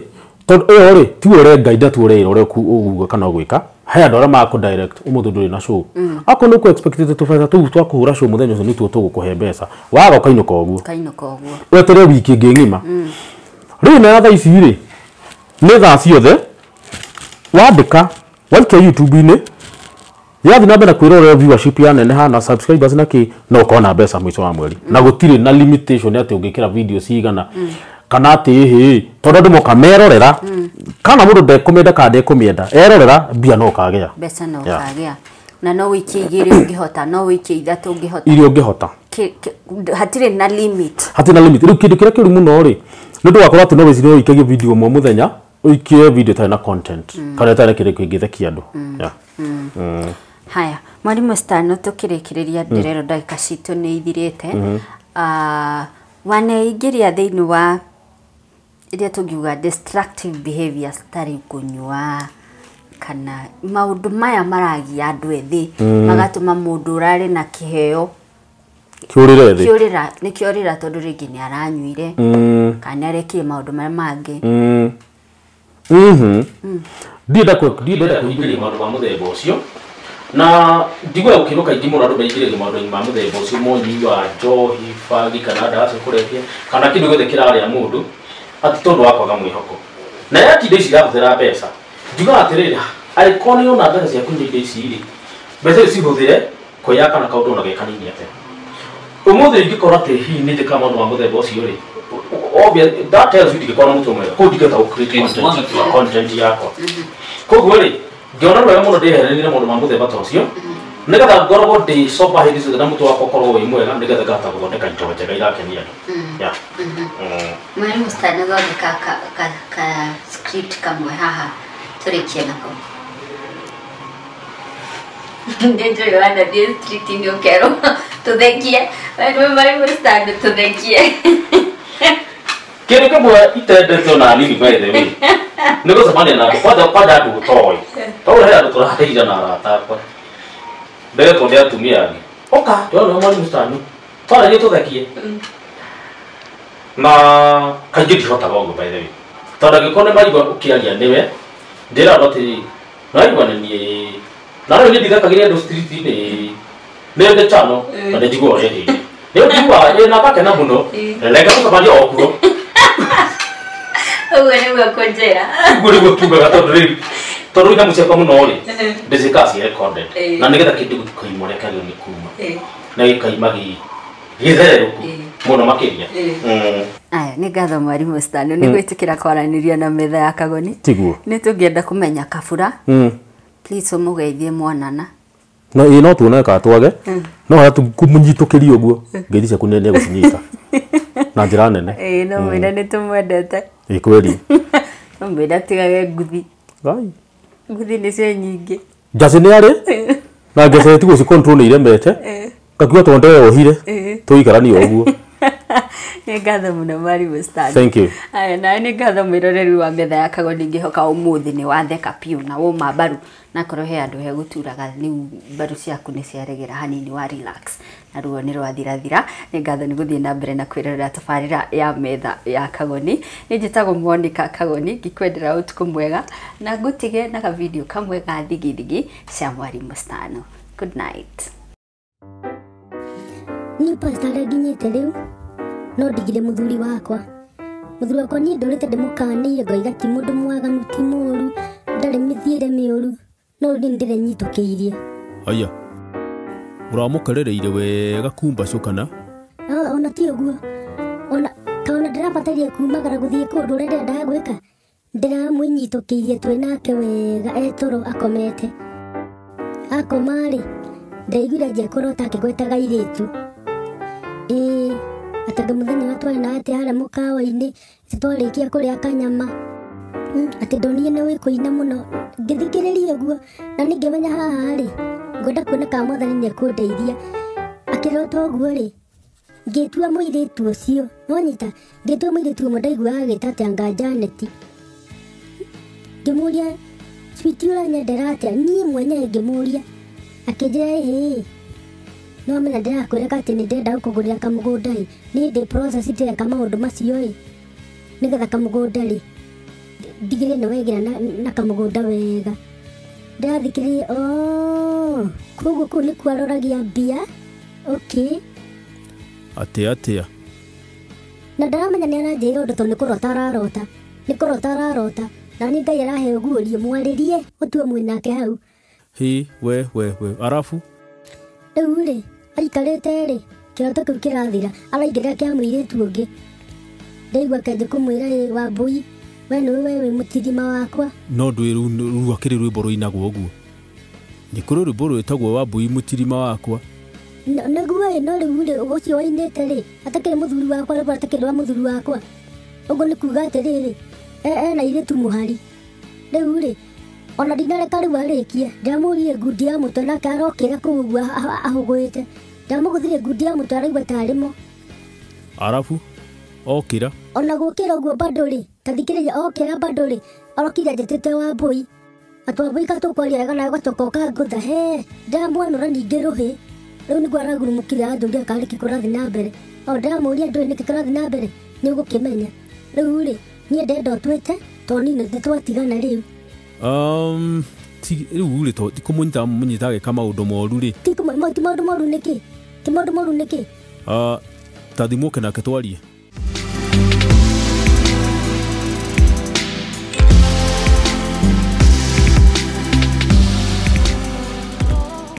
tondũ ĩyo rĩ tiwe ũrengaida tu ũreĩra ũrĩa ũguga kana ũgwĩka he andũ arĩa makũ direct ũmũthĩ ndũrĩ na show akorwo nĩ ũkũ expected tũbeca tũu twa kũhũra show mũthenya ũcio nĩtuo tũgũkũhe mbeca waga ũkainũka ũguo Ũkainũka ũguo weterere wiki ĩngĩ ng'ima. Rĩu na thaa ici rĩ nĩ thaa ciothe wandĩka waikia YouTube-inĩ yathiĩ na mbere kwĩrorera viewership yaneneha na subscribers na kĩ no ũkona mbeca mũico wa mweri na gũtirĩ na limitation atĩ ũngĩkĩra video cigana kana atĩ ĩhĩ tondũ andũ moka merorera kana mũndũ ndekũmĩenda kana ndekũmĩenda erorera mbia no ũkagĩa mbeca no ũkagĩa na no wĩikie igĩrĩ ũngĩhota no wĩikie ithatũ ũngĩhota iria ũngĩhota hatirĩ na limit hatirĩ na limit. Rĩu kĩndũ kĩrĩa kĩũru mũno rĩ nĩ ũndũ wakorwo atĩ no wĩcirie ũikagie video ĩmwe mũthenya ũikie video ĩtarĩ na content kana ĩtarĩ na kĩndũ kĩngĩthekia andũ. Haya mwarimũ Stano tũkĩrĩkĩrĩria ndĩrerwo ndagĩka citũ nĩ ithirĩte waneingĩria thĩinĩ wa iria tũngiuga destructive behaviors tarĩ kũnyua kana maũndũ maya maragia andũ ethĩ magatũma mũndũ ũrarĩ na kĩheo kĩũrĩre thĩ kĩũrĩra nĩ kĩorĩra tondũ rĩngĩ nĩ aranyuire kana nĩ arekire maũndũ marĩa mangĩ. Ndienda kũingĩria maũndũ ma mũthemba ũcio na ndigua gũkĩrwo kaingĩ mũno andũ maingĩrĩrie maũndũ-inĩ ma mũthemba ũcio monyui wa njohi bangi kana ndawa cia kũrebia kana kĩndũ gĩothe kĩrarĩa mũndũ atĩ tondũ wa kwaga mwĩhoko na yati indo ici irahũthĩra mbeca njugaga atĩrĩrĩ angĩkorwo nĩ ũrona mbeca cia kũnyua indo ici rĩ mbeca ici cihũthĩre kwĩyaka na kaũndũ ona ge kanini atĩa ũmũthĩ ingĩkorwo atĩ hihi nĩ njĩkaga maũndũ ma mũthemba ũcio rĩ obvious that tells you ndingĩkorwo na mũtwe mwega kũu ndingĩhota gũ create content yakwa koguo rĩ ngĩona wega mũno ndĩeheranĩrie na maũndũ ma mũthemba ta ũcio Nĩgetha ngoragwo ndĩ sober hĩndĩ ciothe na mũtwe wakwa ũkorwo wĩ mwega nĩgetha ngahota gũthondeka indo njega irakenia andũ. Yeah. Mwarimu Stan athondeka ka script kamwe haha tũrĩkie nako. Nĩ njũĩ wanathiĩ street-inĩ ũkerwo tũthekie. Mwarimu Stan tũthekie. Kĩndũ kĩmwe itendete ona nini by the way nĩ gũcemania na andũ kwanja kwanja andũ ũtoĩ tondũ he andũ tũrarĩire na arata akwa ndĩretwo nĩ atumia angĩ oka ndĩrona mwarimu Stan twararie tũthekie na kaingĩ ndihotaga ũguo by the way tondũ angĩkorwo nĩ maigua ũkĩaria nĩwe ndĩra andũ atĩrĩrĩ naigua nĩ niĩ na rĩu niĩ ndithekagĩria andũ street-inĩ nĩ ndĩ channel na nĩ njiguaga ũrĩa hĩndĩ nĩ njiguaga ĩ na ngakena mũno reke tũcemanie o kuo. Ũguo nĩguo kũnjĩra. Ũguo nĩguo tugaga tondũ rĩu tondũ nyamũ ciakwa mũno rĩ ndĩciĩkaga ciĩ recorded na nĩgetha kĩndũ gĩtikaimwo rekagio nĩ kuma na gĩkaima gĩthererũku mũno makĩria. Aya nĩ ngatho Mwarimũ Stan nĩ gwĩtĩkĩra kwaranĩria na metha ya Kagoni. Tiguo. Nĩ tũngĩenda kũmenya Kabura. Please ũmũgeithie mwanana. No ĩ no tuone kana twage no harĩa kũmũnyitũkĩria ũguo ngeithi ciaku nĩ egũcinyita na njĩra nene. Ĩĩ no mwĩre nĩ tũmwendete. Ĩ kweli. No mwĩre atigage nguthi. Ngai. Nguthi nĩcio nyingĩ. Njacĩ nĩ arĩ na ngece tigwo ci control nĩ iremete ngakiuga tondũ ndeyohire tũikaranie ũguo. Nĩ ngatho mũno Mwarimũ Stan. Thank you. Aya nawe nĩ ngatho mwĩroreri wa metha ya Kagoni ngĩhoka ũmũthĩ nĩ watheka piũ na woma mbaru na korwo he andũ hegũturaga rĩu mbaru ciaku nĩ ciaregera hanini wa relax na ruo nĩ rwathirathira. Nĩ ngatho nĩ gũthiĩ na mbere na kwĩrorera tabarĩra ya metha ya Kagoni. Nĩ njĩtagwo Monica Kagoni ngĩkwendera ũtukũ mwega na ngũtige na kavideo kamwe ga thigithigi cia Mwarimũ Stan. Good night. Niĩ pastor harĩa nginyĩte rĩu no ndigire mũthuri wakwa. Mũthuri wakwa niĩ ndũrĩte ndĩmũkanĩire ngoiga ti mũndũ mwaganu ti mũũru ndarĩ mĩthiĩre mĩũru no rĩu niĩ ndĩrenyitũkĩirie. Aya ũramũkerereire wega kumbacũ kana? Ona ti ũguo ona kaona ndĩrabataire kumagara gũthiĩ kũndũ ũrĩa ndĩrendaga gwĩka ndĩramwĩnyitũkĩirie twĩ nake wega etoro akomete. Akoma rĩ ndaiguire anjia kũrota akĩgwetaga airĩtu. Ĩĩ atanga mũthenya wa twarĩ na atĩ harĩa mũkawa-inĩ twarĩkia kũrĩa kanyama atĩ ndonire nĩ ũĩ kũina mũno ngĩthikĩrĩria ũguo na nĩ ngĩmenya haha rĩ ngwenda kuona kana mwathani nĩ ekũndeithia. Akĩrota ũguo rĩ ngĩtua mũirĩtu ũcio nĩwanyita ngĩtua mũirĩtu ũmwe ndaiguaga agĩta atĩ anga Janet. Ngĩmũria sweetie ũranyendera atĩa niĩ mwenyewe ngĩmũria akĩnjĩra ĩĩ no menya ndĩrakwĩra atĩ nĩ ndĩrenda gũkũgũrĩra kamũgũnda ĩ niĩ ndĩ process ndĩreka maũndũ macio ĩ nĩgetha kamũgũnda rĩ ndigĩrĩre nĩ wegĩra na kamũgũnda wega. Ndĩrathikĩrĩria oh koguo kũu nĩkuo aroragia mbia okay. Atĩa atĩa? Na ndaramenya nĩ aranjĩra ũndũ tondũ nĩ kũrota ararota nĩ kũrota ararota na niĩ Ngai arahe ũguũrio mwarĩrie ũtue mwĩ nake hau. Hĩ we we we arabu? Rĩu rĩ aikarĩte rĩ kĩroto kĩu kĩrathira araingĩrĩra kĩa mũirĩtu ũngĩ ndaigua akĩanjia kũmwĩra ĩ Wambũi we nĩwe we wĩ mũtirima wakwa. No ndũĩ rĩu akĩrĩ rwĩmbo rũinagwo ũguo nĩ kũrĩ rwĩmbo rwĩtagwo Wambũi mũtirima wakwa. Nĩguo ĩ no rĩu rĩ ũcio wainĩte rĩ atakĩrĩ mũthuri wakwa rĩu atakĩrĩ wa mũthuri wakwa ũguo nĩ kuga atĩrĩrĩ ena airĩtu mũhari rĩu rĩ ona ndinareka rĩu arĩkie ndamũririe ngundi ya mũtwe nake arokĩra kũu ũguo ahũgũĩte ndamũgũthire ngundi ya mũtwe araigua tarĩ mo. Arabu okĩra? Ona gũkĩra ũguo bado rĩ ta thikĩrĩria okĩra bado rĩ arokire anjĩtĩte Wambũi atĩ Wambũi katũkwaria wega nawe ũgacoka ũkangũtha he ndamwanũra ningĩ rũhĩ rĩu nĩguo aragurumũkire anjũria kana nĩkĩ kũrathiĩ na mbere o ndamũria ndũĩ nĩkĩ kũrathiĩ na mbere nĩ ũgũkĩmenya rĩu rĩ niĩ ndenda ũtwĩte tondũ niĩ nĩ twatigana rĩu. Rĩu rĩ to ti kũmũnyita mũnyita agĩka maũndũ moru rĩ ti maũndũ moru nĩkĩ ti maũndũ moru nĩkĩ? Ta thimũ ũke nake twarie.